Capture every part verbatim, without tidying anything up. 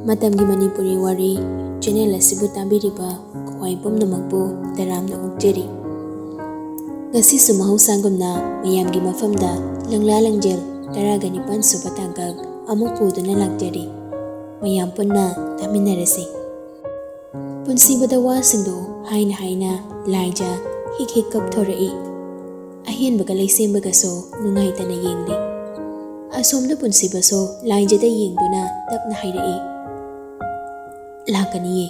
ꯃꯇꯝꯒꯤ ꯃꯅꯤꯄꯨꯔꯤ ꯋꯥꯔꯤ ꯆꯦꯅꯦꯜ ꯑꯁꯤꯕꯨ ꯇꯥꯕꯤꯔꯤꯕ ꯈ꯭ꯋꯥꯏ ꯄꯨꯝꯅꯃꯛꯄꯨ ꯇꯔꯥꯝꯅ ꯑꯣꯛꯆꯔꯤ꯫ ꯉꯁꯤꯁꯨ ꯃꯍꯧꯁꯥꯒꯨꯝꯅ ꯃꯌꯥꯝꯒꯤ ꯃꯐꯝꯗ ꯂꯪꯂꯥ ꯂꯪꯖꯦꯜ ꯇꯔꯥꯒ ꯅꯤꯄꯥꯟ ꯁꯨꯕ ꯇꯥꯡꯀꯛ ꯑꯃꯨꯛ ꯄꯨꯗꯨꯅ ꯂꯥꯛꯆꯔꯤ꯫ ꯃꯌꯥꯝ ꯄꯨꯟꯅ ꯇꯥꯃꯤꯟꯅꯔꯁꯤ꯫ ꯄꯨꯟꯁꯤꯕꯗ ꯋꯥꯁꯤꯡꯗꯨ ꯍꯥꯏꯅ ꯍꯥꯏꯅ ꯂꯥꯏꯖ ꯍꯤꯛ ꯍꯤꯛ ꯀꯞꯊꯣꯔꯛꯏ꯫ ꯑꯍꯦꯟꯕꯒ ꯂꯩꯁꯦꯝꯕꯒꯁꯨ ꯅꯨꯡꯉꯥꯏꯇꯅ ꯌꯦꯡꯂꯤ꯫ ꯑꯁꯣꯝꯗ ꯄꯨꯟꯁꯤꯕꯁꯨ ꯂꯥꯏꯖꯗ ꯌꯦꯡꯗꯨꯅ ꯇꯞꯅ ꯍꯥꯏꯔꯛꯏ, "ꯂꯥꯛꯀꯅꯤꯌꯦ꯫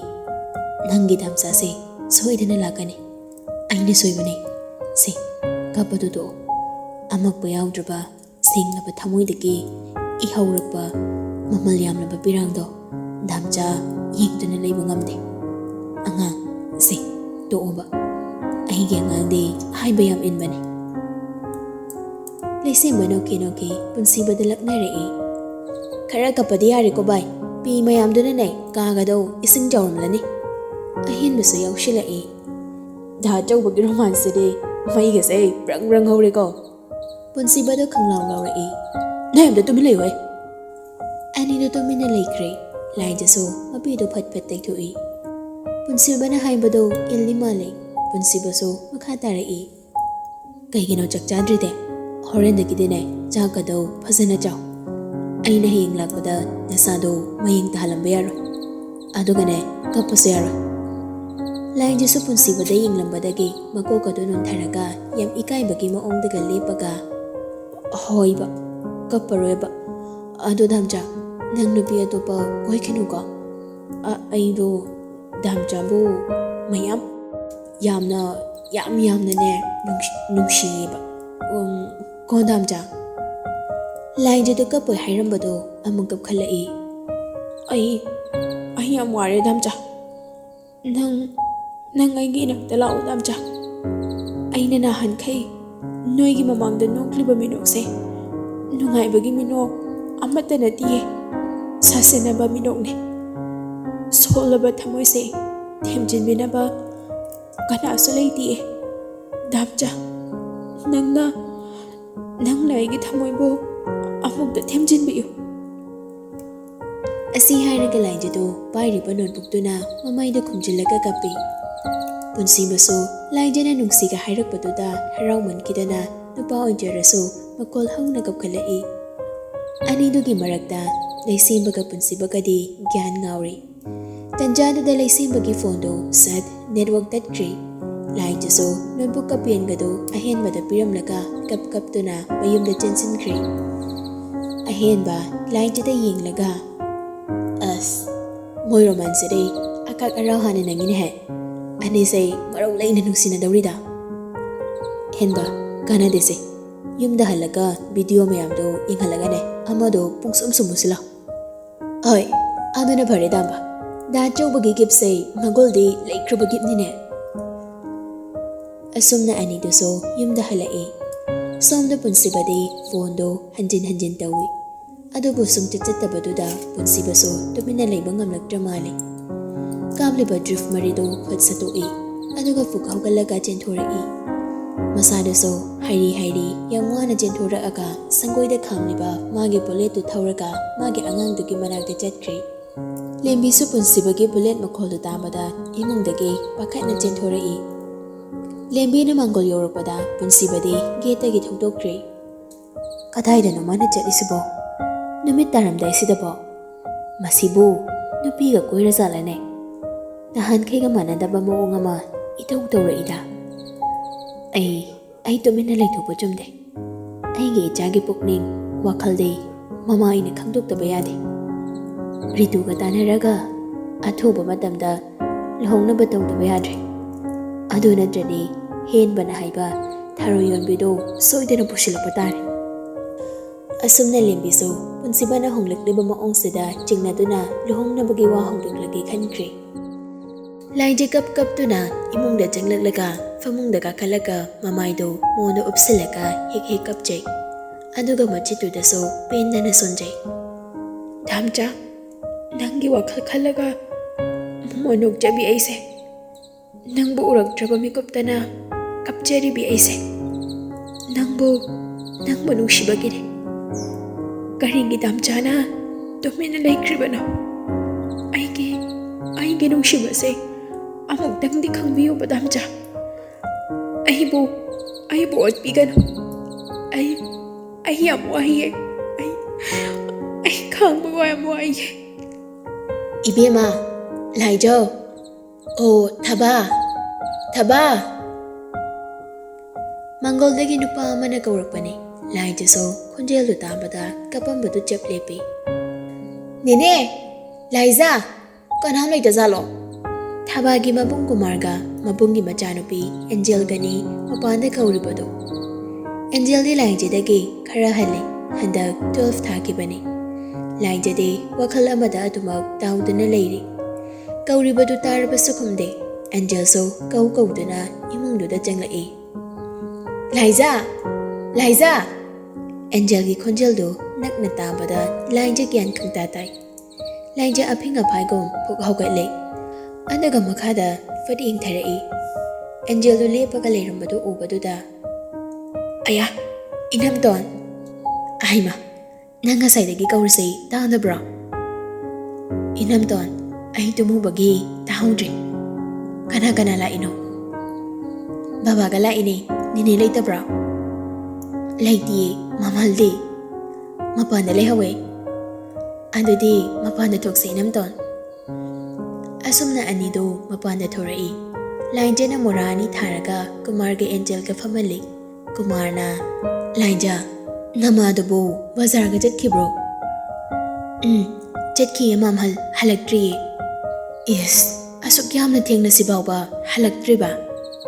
ꯅꯪꯒꯤ ꯗꯥꯝꯆꯥꯁꯦ ꯁꯣꯏꯗꯅ ꯂꯥꯛꯀꯅꯤ꯫ ꯑꯩꯅ ꯁꯣꯏꯕꯅꯦ꯫ ꯁꯦ, ꯀꯞꯄꯗꯨ ꯇꯣꯛꯑꯣ꯫ ꯑꯃꯛꯄ ꯌꯥꯎꯗ꯭ꯔꯕ ꯁꯦꯡꯂꯕ ꯊꯃꯣꯏꯗꯒꯤ ꯏꯍꯧꯔꯛꯄ ꯃꯃꯜ ꯌꯥꯝꯂꯕ ꯄꯤꯔꯥꯡꯗꯣ ꯗꯥꯝꯆꯥ ꯌꯦꯡꯗꯨꯅ ꯂꯩꯕ ꯉꯝꯗꯦ꯫ ꯑꯉꯥꯡ, ꯁꯦ, ꯇꯣꯛꯑꯣꯕ꯫ ꯑꯩꯒꯤ ꯑꯉꯥꯡꯗꯤ ꯍꯥꯏꯕ ꯌꯥꯝ ꯏꯟꯕꯅꯦ꯫" ꯂꯩꯁꯦꯝꯕ ꯅꯣꯛꯈꯤ ꯅꯣꯛꯈꯤ ꯄꯨꯟꯁꯤꯕꯗ ꯂꯛꯅꯔꯛꯏ꯫ "ꯈꯔ ꯀꯞꯄꯗꯤ ꯌꯥꯔꯦꯀꯣ ꯚꯥꯏ, ꯄꯤ ꯃꯌꯥꯝꯗꯨꯅꯅꯦ ꯀꯥꯒꯗꯧ ꯏꯁꯤꯡ ꯆꯥꯎꯔꯝꯂꯅꯤ꯫" ꯑꯍꯦꯟꯕꯁꯨ ꯌꯥꯎꯁꯤꯜꯂꯛꯏ꯫ "ꯗꯥ ꯑꯆꯧꯕꯒꯤ ꯔꯣꯃꯥꯟꯁꯁꯤꯗꯤ ꯃꯩꯒꯁꯦ ꯕ꯭ꯔꯪ ꯕ꯭ꯔꯪ ꯍꯧꯔꯦꯀꯣ꯫" ꯄꯨꯟꯁꯤꯕꯗꯣ ꯈꯪꯂꯥꯎ ꯂꯥꯎꯔꯛꯏ꯫ "ꯅꯣꯏ ꯑꯝꯇ ꯇꯨꯃꯤꯟ ꯂꯩꯌꯨꯍꯦ!" ꯑꯅꯤꯗꯨ ꯇꯨꯃꯤꯟꯅ ꯂꯩꯈ꯭ꯔꯦ꯫ ꯂꯥꯏꯖꯁꯨ ꯃꯄꯤꯗꯨ ꯐꯠ ꯐꯠ ꯇꯩꯊꯣꯛꯏ꯫ ꯄꯨꯟꯁꯤꯕꯅ ꯍꯥꯏꯕꯗꯨ ꯏꯜꯂꯤ ꯃꯥꯜꯂꯦ꯫ ꯄꯨꯟꯁꯤꯕꯁꯨ ꯃꯈꯥ ꯇꯥꯔꯛꯏ꯫ "ꯀꯩꯒꯤꯅꯣ ꯆꯥꯛ ꯆꯥꯗ꯭ꯔꯤꯗꯤ? ꯍꯣꯔꯦꯟꯗꯒꯤꯗꯤꯅꯦ, ꯆꯥꯛꯀꯗꯣ ꯐꯖꯅ ꯆꯥꯎ꯫ ꯑꯩꯅ ꯍꯌꯦꯡ ꯂꯥꯛꯄꯗ ꯅꯁꯥꯗꯣ ꯃꯌꯦꯡ ꯇꯥꯍꯜꯂꯝꯕ ꯌꯥꯔꯣꯏ꯫ ꯑꯗꯨꯒꯅꯦ, ꯀꯞꯄꯁꯨ ꯌꯥꯔꯣꯏ꯫" ꯂꯥꯏꯖꯁꯨ ꯄꯨꯟꯁꯤꯕꯗ ꯌꯦꯡꯂꯝꯕꯗꯒꯤ ꯃꯀꯣꯛ ꯑꯗꯨ ꯅꯣꯟꯊꯔꯒ ꯌꯥꯝ ꯏꯀꯥꯏꯕꯒꯤ ꯃꯑꯣꯡꯗꯒ ꯂꯦꯞꯄꯒ, "ꯍꯣꯏꯕ, ꯀꯞꯄꯔꯣꯏꯕ꯫ ꯑꯗꯣ ꯗꯥꯝꯆꯥ, ꯅꯪ ꯅꯨꯄꯤ ꯑꯇꯣꯞꯄ ꯀꯣꯏꯈꯤꯅꯨꯀꯣ꯫ ꯑ-, ꯑꯩꯗꯣ ꯗꯥꯝꯆꯥꯕꯨ ꯃꯌꯥꯝ ꯌꯥꯝꯅ, ꯌꯥꯝ ꯌꯥꯝꯅꯅꯦ ꯅꯨꯡꯁꯤ-, ꯅꯨꯡꯁꯤꯌꯦꯕ꯫ ꯎꯝ, ꯀꯣ ꯗꯥꯝꯆꯥ?" ꯂꯥꯏꯖꯗ ꯀꯞꯄꯣꯏ ꯍꯥꯏꯔꯝꯕꯗꯣ ꯑꯃꯨꯛ ꯀꯞꯈꯠꯂꯛꯏ꯫ "ꯑꯩ, ꯑꯩ ꯌꯥꯝ ꯋꯥꯔꯦ ꯗꯥꯝꯆꯥ꯫ ꯅꯪ, ꯅꯪ ꯑꯩꯒꯤ ꯏꯅꯥꯛꯇ ꯂꯥꯛꯑꯣ ꯗꯥꯝꯆꯥ꯫ ꯑꯩꯅ ꯅꯍꯥꯟꯈꯩ ꯅꯣꯏꯒꯤ ꯃꯃꯥꯡꯗ ꯅꯣꯛꯂꯤꯕ ꯃꯤꯅꯣꯛꯁꯦ ꯅꯨꯡꯉꯥꯏꯕꯒꯤ ꯃꯤꯅꯣꯛ ꯑꯃꯠꯇ ꯅꯠꯇꯤꯌꯦ, ꯁꯥꯁꯟꯅꯕ ꯃꯤꯅꯣꯛꯅꯦ꯫ ꯁꯣꯛꯂꯕ ꯊꯃꯣꯏꯁꯦ ꯊꯦꯝꯖꯤꯟꯕꯤꯅꯕ ꯀꯅꯥꯁꯨ ꯂꯩꯇꯤꯌꯦ꯫ ꯗꯥꯝꯆꯥ, ꯅꯪꯅ, ꯅꯪꯅ ꯑꯩꯒꯤ ꯊꯃꯣꯏꯕꯨ ꯑꯃꯨꯛꯇ ꯊꯦꯝꯖꯤꯟꯕꯤꯌꯨ꯫" ꯑꯁꯤ ꯍꯥꯏꯔꯒ ꯂꯥꯏꯟꯖꯤꯗꯨ ꯄꯥꯏꯔꯤꯕ ꯅꯣꯠꯕꯨꯛꯇꯨꯅ ꯃꯃꯥꯏꯗ ꯈꯨꯝꯖꯤꯜꯂꯒ ꯀꯞꯄꯤ꯫ ꯄꯨꯟꯁꯤꯕꯁꯨ ꯂꯥꯏꯟꯖꯤꯅ ꯅꯨꯡꯁꯤꯒ ꯍꯥꯏꯔꯛꯄꯗꯨꯗ ꯍꯔꯥꯎꯃꯟꯈꯤꯗꯅ ꯅꯨꯄꯥ ꯑꯣꯏꯖꯔꯁꯨ ꯃꯈꯣꯜ ꯍꯧꯅ ꯀꯞꯈꯠꯂꯛꯏ꯫ ꯑꯅꯤꯗꯨꯒꯤ ꯃꯔꯛꯇ ꯂꯩꯁꯦꯝꯕꯒ ꯄꯨꯟꯁꯤꯕꯒꯗꯤ ꯒ꯭ꯌꯥꯟ ꯉꯥꯎꯔꯤ꯫ ꯇꯟꯖꯥꯗꯨꯗ ꯂꯩꯁꯦꯝꯕꯒꯤ ꯐꯣꯟꯗꯨ ꯁꯠ ꯅꯦꯠꯋꯥꯛ ꯇꯠꯈ꯭ꯔꯦ꯫ ꯂꯥꯏꯟꯖꯤꯁꯨ ꯅꯣꯠꯕꯨꯛꯀ ꯄꯦꯟꯒꯗꯨ ꯑꯍꯦꯟꯕꯗ ꯄꯤꯔꯝꯂꯒ ꯀꯞ ꯀꯞꯇꯨꯅ ꯃꯌꯨꯝꯗ ꯆꯦꯟꯁꯤꯟꯈ꯭ꯔꯦ꯫ ꯑꯍꯦꯟꯕ ꯂꯥꯏꯟꯖꯤꯗ ꯌꯦꯡꯂꯒ, "ꯑꯁ, ꯃꯣꯏ ꯔꯣꯃꯥꯟꯁꯤꯗꯤ ꯑꯀꯥꯛ ꯑꯔꯥꯎ ꯍꯥꯟꯅ ꯅꯪꯉꯤꯅꯦꯍꯦ꯫ ꯑꯅꯤꯁꯦ ꯃꯔꯧ ꯂꯩꯅ ꯅꯨꯡꯁꯤꯅꯗꯧꯔꯤꯗ꯫ ꯍꯦꯟꯕ, ꯀꯥꯟꯅꯗꯦꯁꯦ꯫ ꯌꯨꯝꯗ ꯍꯜꯂꯒ ꯚꯤꯗꯤꯑꯣ ꯃꯌꯥꯝꯗꯣ ꯌꯦꯡꯍꯜꯂꯒꯅꯦ ꯑꯃꯗꯣ ꯄꯨꯡꯁꯨꯝ ꯁꯨꯝꯃꯨꯁꯤꯂꯣ꯫" "ꯍꯣꯏ, ꯑꯗꯨꯅ ꯐꯔꯦ ꯗꯥꯝꯕ꯫ ꯗꯥ ꯆꯧꯕꯒꯤ ꯒꯤꯐꯁꯦ ꯃꯒꯨꯜꯗꯤ ꯂꯩꯈ꯭ꯔꯕ ꯒꯤꯐꯅꯤꯅꯦ꯫" ꯑꯁꯨꯝꯅ ꯑꯅꯤꯗꯨꯁꯨ ꯌꯨꯝꯗ ꯍꯜꯂꯛꯏ꯫ ꯁꯣꯝꯗ ꯄꯨꯟꯁꯤꯕꯗꯤ ꯐꯣꯟꯗꯣ ꯍꯟꯖꯤꯟ ꯍꯟꯖꯤꯟ ꯇꯧꯏ꯫ ꯑꯗꯨꯕꯨ ꯁꯨꯡꯆꯠ ꯆꯠꯇꯕꯗꯨꯗ ꯄꯨꯟꯁꯤꯕꯁꯨ ꯇꯨꯃꯤꯟꯅ ꯂꯩꯕ ꯉꯝꯂꯛꯇ꯭ꯔ ꯃꯥꯜꯂꯦ꯫ ꯀꯥꯞꯂꯤꯕ ꯗ꯭ꯔꯤꯐ ꯃꯔꯤꯗꯨ ꯐꯠ ꯁꯠꯇꯣꯛꯏ, ꯑꯗꯨꯒ ꯐꯨꯛ ꯍꯧꯒꯠꯂꯒ ꯆꯦꯟꯊꯣꯔꯛꯏ꯫ ꯃꯁꯥꯗꯨꯁꯨ ꯍꯥꯏꯔꯤ ꯍꯥꯏꯔꯤ ꯌꯥꯝ ꯋꯥꯅ ꯆꯦꯟꯊꯣꯔꯛꯑꯒ ꯁꯪꯒꯣꯏꯗ ꯈꯥꯝꯂꯤꯕ ꯃꯥꯒꯤ ꯕꯨꯂꯦꯠꯇꯨ ꯊꯧꯔꯒ ꯃꯥꯒꯤ ꯑꯉꯥꯡꯗꯨꯒꯤ ꯃꯅꯥꯛꯇ ꯆꯠꯈ꯭ꯔꯦ꯫ ꯂꯦꯝꯕꯤꯁꯨ ꯄꯨꯟꯁꯤꯕꯒꯤ ꯕꯨꯂꯦꯠ ꯃꯈꯣꯜꯗꯨ ꯇꯥꯕꯗ ꯏꯃꯨꯡꯗꯒꯤ ꯄꯥꯈꯠꯅ ꯆꯦꯟꯊꯣꯔꯛꯏ꯫ ꯂꯦꯝꯕꯤꯅ ꯃꯥꯡꯒꯣꯜ ꯌꯧꯔꯛꯄꯗ ꯄꯨꯟꯁꯤꯕꯗꯤ ꯒꯦꯠꯇꯒꯤ ꯊꯧꯗꯣꯛꯈ꯭ꯔꯦ꯫ "ꯀꯗꯥꯏꯗꯅꯣ ꯃꯥꯅ ꯆꯠꯂꯤꯁꯤꯕꯣ? ꯅꯨꯃꯤꯠ ꯇꯥꯔꯝꯗꯥꯏꯁꯤꯗꯕꯣ? ꯃꯁꯤꯕꯨ ꯅꯨꯄꯤꯒ ꯀꯣꯏꯔꯖꯥꯠꯂꯅꯦ? ꯅꯍꯥꯟꯈꯩꯒ ꯃꯥꯟꯅꯗꯕ ꯃꯑꯣꯡ ꯑꯃ ꯏꯇꯧ ꯇꯧꯔꯛꯏꯗ꯫ ꯑꯩ, ꯑꯩ ꯇꯨꯃꯤꯟꯅ ꯂꯩꯊꯣꯛꯄ ꯆꯨꯝꯗꯦ꯫ ꯑꯩꯒꯤ ꯏꯆꯥꯒꯤ ꯄꯨꯛꯅꯤꯡ, ꯋꯥꯈꯜꯗꯤ ꯃꯃꯥ ꯑꯩꯅ ꯈꯪꯗꯣꯛꯇꯕ ꯌꯥꯗꯦ꯫ ꯔꯤꯇꯨꯒ ꯇꯥꯟꯅꯔꯒ ꯑꯊꯨꯕ ꯃꯇꯝꯗ ꯂꯨꯍꯣꯡꯅꯕ ꯇꯧꯗꯕ ꯌꯥꯗ꯭ꯔꯦ꯫ ꯑꯗꯨ ꯅꯠꯇ꯭ꯔꯗꯤ ꯍꯦꯟꯕꯅ ꯍꯥꯏꯕ ꯊꯔꯣꯏ ꯌꯣꯟꯕꯤꯗꯣ ꯁꯣꯏꯗꯅ ꯄꯨꯁꯤꯜꯂꯛꯄ ꯇꯥꯔꯦ꯫" ꯑꯁꯨꯝꯅ ꯂꯦꯝꯕꯤꯁꯨ ꯄꯨꯟꯁꯤꯕꯅ ꯍꯣꯡꯂꯛꯂꯤꯕ ꯃꯑꯣꯡꯁꯤꯗ ꯆꯤꯡꯅꯗꯨꯅ ꯂꯨꯍꯣꯡꯅꯕꯒꯤ ꯋꯥ ꯍꯧꯗꯣꯛꯂꯒꯦ ꯈꯟꯈ꯭ꯔꯦ꯫ ꯂꯥꯏꯟꯖꯤ ꯀꯞ ꯀꯞꯇꯨꯅ ꯏꯃꯨꯡꯗ ꯆꯪꯂꯛꯂꯒ ꯐꯃꯨꯡꯗ ꯀꯥꯈꯠꯂꯒ ꯃꯃꯥꯏꯗꯨ ꯃꯣꯟꯗ ꯎꯞꯁꯤꯜꯂꯒ ꯍꯦꯛ ꯍꯦꯛ ꯀꯞꯆꯩ꯫ ꯑꯗꯨꯒ ꯃꯆꯤꯠꯇꯨꯗꯁꯨ ꯄꯦꯟꯗꯅ ꯁꯣꯟꯖꯩ꯫ "ꯗꯥꯝꯆꯥ, ꯅꯪꯒꯤ ꯋꯥꯈꯜ ꯈꯜꯂꯒ ꯃꯣꯟ ꯅꯣꯛꯆꯕꯤ ꯑꯩꯁꯦ꯫ ꯅꯪꯕꯨ ꯎꯔꯛꯇ꯭ꯔꯕ ꯃꯤꯀꯨꯞꯇꯅ ꯀꯞꯆꯔꯤꯕꯤ ꯑꯩꯁꯦ꯫ ꯅꯪꯕꯨ, ꯅꯪꯕꯨ ꯅꯨꯡꯁꯤꯕꯒꯤꯅꯦ꯫ ꯀꯔꯤꯒꯤ ꯗꯥꯝꯆꯥꯅ ꯇꯨꯃꯤꯟꯅ ꯂꯩꯈ꯭ꯔꯤꯕꯅꯣ? ꯑꯩꯒꯤ ꯑꯩꯒꯤ ꯅꯨꯡꯁꯤꯕꯁꯦ ꯑꯃꯨꯛꯇꯪꯗꯤ ꯈꯪꯕꯤꯌꯨ, ꯃꯦꯗꯥꯝꯆꯥ꯫ ꯑꯩꯕꯨ ꯑꯩꯕꯨ ꯑꯣꯠꯄꯤꯒꯅꯨ꯫ ꯑꯩ ꯑꯩ ꯌꯥꯝ ꯋꯥꯏꯌꯦ꯫ ꯑꯩ ꯑꯩ ꯈꯥꯡꯕ ꯌꯥꯝ ꯋꯥꯏꯌꯦ꯫ ꯏꯕꯦꯝꯃ, ꯂꯥꯏꯖꯥꯎ꯫ ꯑꯣ, ꯊꯕꯥ, ꯊꯕꯥ꯫ ꯃꯪꯒꯣꯜꯗꯒꯤ ꯅꯨꯄꯥ ꯑꯃꯅ ꯀꯧꯔꯛꯄꯅꯤ꯫ ꯂꯥꯏꯖꯥꯁꯨ ꯈꯣꯟꯖꯦꯜꯗꯨ ꯇꯥꯕꯗ ꯀꯞꯄꯝꯕꯗꯨ ꯆꯞ ꯂꯦꯞꯄꯤ꯫ "ꯅꯦꯅꯦ, ꯂꯥꯏꯖꯥ, ꯀꯅꯥꯝ ꯂꯩꯇꯖꯥꯠꯂꯣ?" ꯊꯕꯥꯒꯤ ꯃꯕꯨꯡ ꯀꯨꯃꯥꯔꯒ ꯃꯕꯨꯡꯒꯤ ꯃꯆꯥꯅꯨꯄꯤ ꯑꯦꯟꯖꯦꯜꯒꯅꯤ ꯃꯄꯥꯟꯗ ꯀꯧꯔꯤꯕꯗꯨ꯫ ꯑꯦꯟꯖꯦꯜꯗꯤ ꯂꯥꯏꯖꯥꯗꯒꯤ ꯈꯔ ꯍꯜꯂꯤ, ꯍꯟꯗꯛ ꯇꯨꯋꯦꯜꯐ ꯊꯥꯈꯤꯕꯅꯤ꯫ ꯂꯥꯏꯖꯥꯗꯤ ꯋꯥꯈꯜ ꯑꯃꯗ ꯑꯗꯨꯃꯛ ꯇꯥꯎꯗꯨꯅ ꯂꯩꯔꯤ꯫ ꯀꯧꯔꯤꯕꯗꯨ ꯇꯥꯔꯕꯁꯨ ꯈꯨꯝꯗꯦ꯫ ꯑꯦꯟꯖꯦꯜꯁꯨ ꯀꯧ ꯀꯧꯗꯨꯅ ꯏꯃꯨꯡꯗꯨꯗ ꯆꯪꯂꯛꯏ꯫ "ꯂꯥꯏꯖꯥ! ꯂꯥꯏꯖꯥ!" ꯑꯦꯟꯖꯦꯜꯒꯤ ꯈꯣꯟꯖꯦꯜꯗꯨ ꯅꯛꯅ ꯇꯥꯕꯗ ꯂꯥꯏꯖꯥ ꯒ꯭ꯌꯥꯟ ꯈꯪꯇꯥ ꯇꯥꯏ꯫ ꯂꯥꯏꯖꯥ ꯑꯐꯤꯡ ꯑꯐꯥꯏꯒꯨꯝ ꯐꯨꯛ ꯍꯧꯒꯠꯂꯦ꯫ ꯑꯗꯨꯒ ꯃꯈꯥꯗ ꯐꯠ ꯌꯦꯡꯊꯔꯛꯏ꯫ ꯑꯦꯟꯖꯦꯜꯗꯨ ꯂꯦꯞꯄꯒ ꯂꯩꯔꯝꯕꯗꯨ ꯎꯕꯗꯨꯗ, "ꯑꯌꯥ, ꯏꯅꯝꯇꯣꯟ!" "ꯑꯍꯩꯃ, ꯅꯪ ꯉꯁꯥꯏꯗꯒꯤ ꯀꯧꯔꯤꯁꯦ ꯇꯥꯗꯕ꯭ꯔꯣ?" "ꯏꯅꯝꯇꯣꯟ, ꯑꯩ ꯇꯨꯝꯃꯨꯕꯒꯤ ꯇꯥꯍꯧꯗ꯭ꯔꯦ꯫ ꯀꯅꯥ ꯀꯅꯥ ꯂꯥꯛꯏꯅꯣ?" "ꯕꯕꯥꯒ ꯂꯥꯛꯏꯅꯦ꯫ ꯅꯦꯅꯦ ꯂꯩꯇꯕ꯭ꯔꯣ?" "ꯂꯩꯇꯤꯌꯦ, ꯃꯃꯜꯗꯤ?" "ꯃꯄꯥꯟꯗ ꯂꯩꯍꯧꯋꯦ꯫" "ꯑꯗꯨꯗꯤ ꯃꯄꯥꯟꯗ ꯊꯣꯛꯁꯦ, ꯏꯅꯝꯇꯣꯟ꯫" ꯑꯁꯨꯝꯅ ꯑꯅꯤꯗꯨ ꯃꯄꯥꯟꯗ ꯊꯣꯔꯛꯏ꯫ ꯂꯥꯏꯖꯥꯅ ꯃꯣꯔꯥ ꯑꯅꯤ ꯊꯥꯔꯒ ꯀꯨꯃꯥꯔꯒ ꯑꯦꯟꯖꯦꯜꯒ ꯐꯝꯍꯜꯂꯤ꯫ ꯀꯨꯃꯥꯔꯅ, "ꯂꯥꯏꯖꯥ, ꯅꯃꯥꯗꯨꯕꯨ ꯕꯖꯥꯔꯒ ꯆꯠꯈꯤꯕ꯭ꯔꯣ?" "ꯎꯝ, ꯆꯠꯈꯤꯌꯦ ꯃꯥꯝꯍꯜ, ꯍꯜꯂꯛꯇ꯭ꯔꯤꯌꯦ꯫" "ꯏꯁ, ꯑꯁꯨꯛ ꯌꯥꯝꯅ ꯊꯦꯡꯂꯁꯤ ꯐꯥꯎꯕ ꯍꯜꯂꯛꯇ꯭ꯔꯤꯕ?"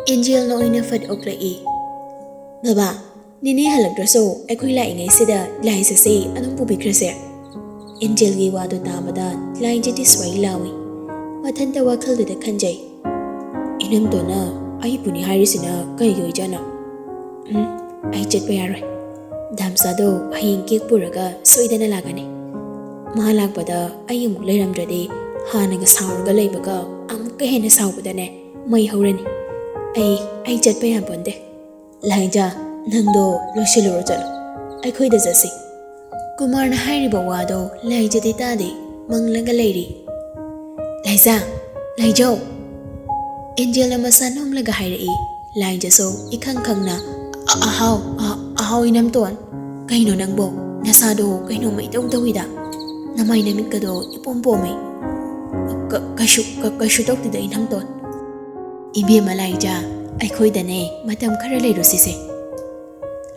ꯑꯦꯟꯖꯦꯜꯅ ꯑꯣꯏꯅ ꯐꯠ ꯑꯣꯛꯂꯛꯏ꯫ "ꯕꯕꯥ, ꯅꯦꯅꯦ ꯍꯜꯂꯛꯇ꯭ꯔꯁꯨ ꯑꯩꯈꯣꯏ ꯂꯥꯛꯏꯉꯩꯁꯤꯗ ꯂꯥꯏꯖꯥꯁꯦ ꯑꯗꯨꯝ ꯄꯨꯕꯤꯈ꯭ꯔꯁꯦ꯫" ꯑꯦꯟꯖꯦꯜꯒꯤ ꯋꯥꯗꯨ ꯇꯥꯕꯗ ꯂꯥꯏꯖꯥꯗꯤ ꯁ꯭ꯋꯥꯏ ꯂꯥꯎꯏ꯫ ꯃꯊꯟꯇ ꯋꯥꯈꯜꯗꯨꯗ ꯈꯟꯖꯩ, "ꯏꯅꯝꯇꯣꯟꯅ ꯑꯩ ꯄꯨꯅꯤ ꯍꯥꯏꯔꯤꯁꯤꯅ ꯀꯩꯒꯤ ꯑꯣꯏꯖꯥꯠꯅꯣ? ꯎꯝ, ꯑꯩ ꯆꯠꯄ ꯌꯥꯔꯣꯏ꯫ ꯗꯥꯝꯆꯥꯗꯣ ꯍꯌꯦꯡ ꯀꯦꯛ ꯄꯨꯔꯒ ꯁꯣꯏꯗꯅ ꯂꯥꯛꯀꯅꯤ꯫ ꯃꯥ ꯂꯥꯛꯄꯗ ꯑꯩ ꯑꯃꯨꯛ ꯂꯩꯔꯝꯗ꯭ꯔꯗꯤ ꯍꯥꯟꯅꯒ ꯁꯥꯎꯔꯒ ꯂꯩꯕꯒ ꯑꯃꯨꯛꯀ ꯍꯦꯟꯅ ꯁꯥꯎꯕꯗꯅꯦ ꯃꯩ ꯍꯧꯔꯅꯤ꯫ ꯑꯩ, ꯑꯩ ꯆꯠꯄ ꯌꯥꯄꯣꯟꯇꯦ꯫" "ꯂꯥꯏꯖꯥ, ꯅꯪꯗꯣ ꯂꯣꯏꯁꯤꯜꯂꯨꯔꯣ, ꯆꯠꯂꯣ꯫ ꯑꯩꯈꯣꯏꯗ ꯆꯠꯁꯤ꯫" ꯀꯨꯃꯥꯔꯅ ꯍꯥꯏꯔꯤꯕ ꯋꯥꯗꯣ ꯂꯥꯏꯖꯗꯤ ꯇꯥꯗꯦ, ꯃꯪꯂꯒ ꯂꯩꯔꯤ꯫ "ꯂꯥꯏꯖꯥ, ꯂꯥꯏꯖꯧ!" ꯑꯦꯟꯖꯦꯜꯅ ꯃꯁꯥ ꯅꯣꯝꯂꯒ ꯍꯥꯏꯔꯛꯏ꯫ ꯂꯥꯏꯖꯁꯨ ꯏꯈꯪ ꯈꯪꯅ, "ꯑ-, ꯑꯍꯥꯎ, ꯑ-, ꯑꯍꯥꯎ ꯏꯅꯝꯇꯣꯟ, ꯀꯩꯅꯣ ꯅꯪꯕꯣ? ꯅꯁꯥꯗꯣ ꯀꯩꯅꯣꯝꯃ ꯏꯇꯧ ꯇꯧꯏꯗ? ꯅꯃꯥꯏ ꯅꯃꯤꯠꯀꯗꯣ ꯏꯄꯣꯝ ꯄꯣꯝꯃꯤ꯫ ꯀ-, ꯀꯩꯁꯨ, ꯀ-, ꯀꯩꯁꯨ ꯇꯧꯗꯦꯗ ꯏꯅꯝꯇꯣꯟ꯫" "ꯏꯕꯦꯝꯃ ꯂꯥꯏꯖꯥ, ꯑꯩꯈꯣꯏꯗꯅꯦ ꯃꯇꯝ ꯈꯔ ꯂꯩꯔꯨꯁꯤꯁꯦ꯫"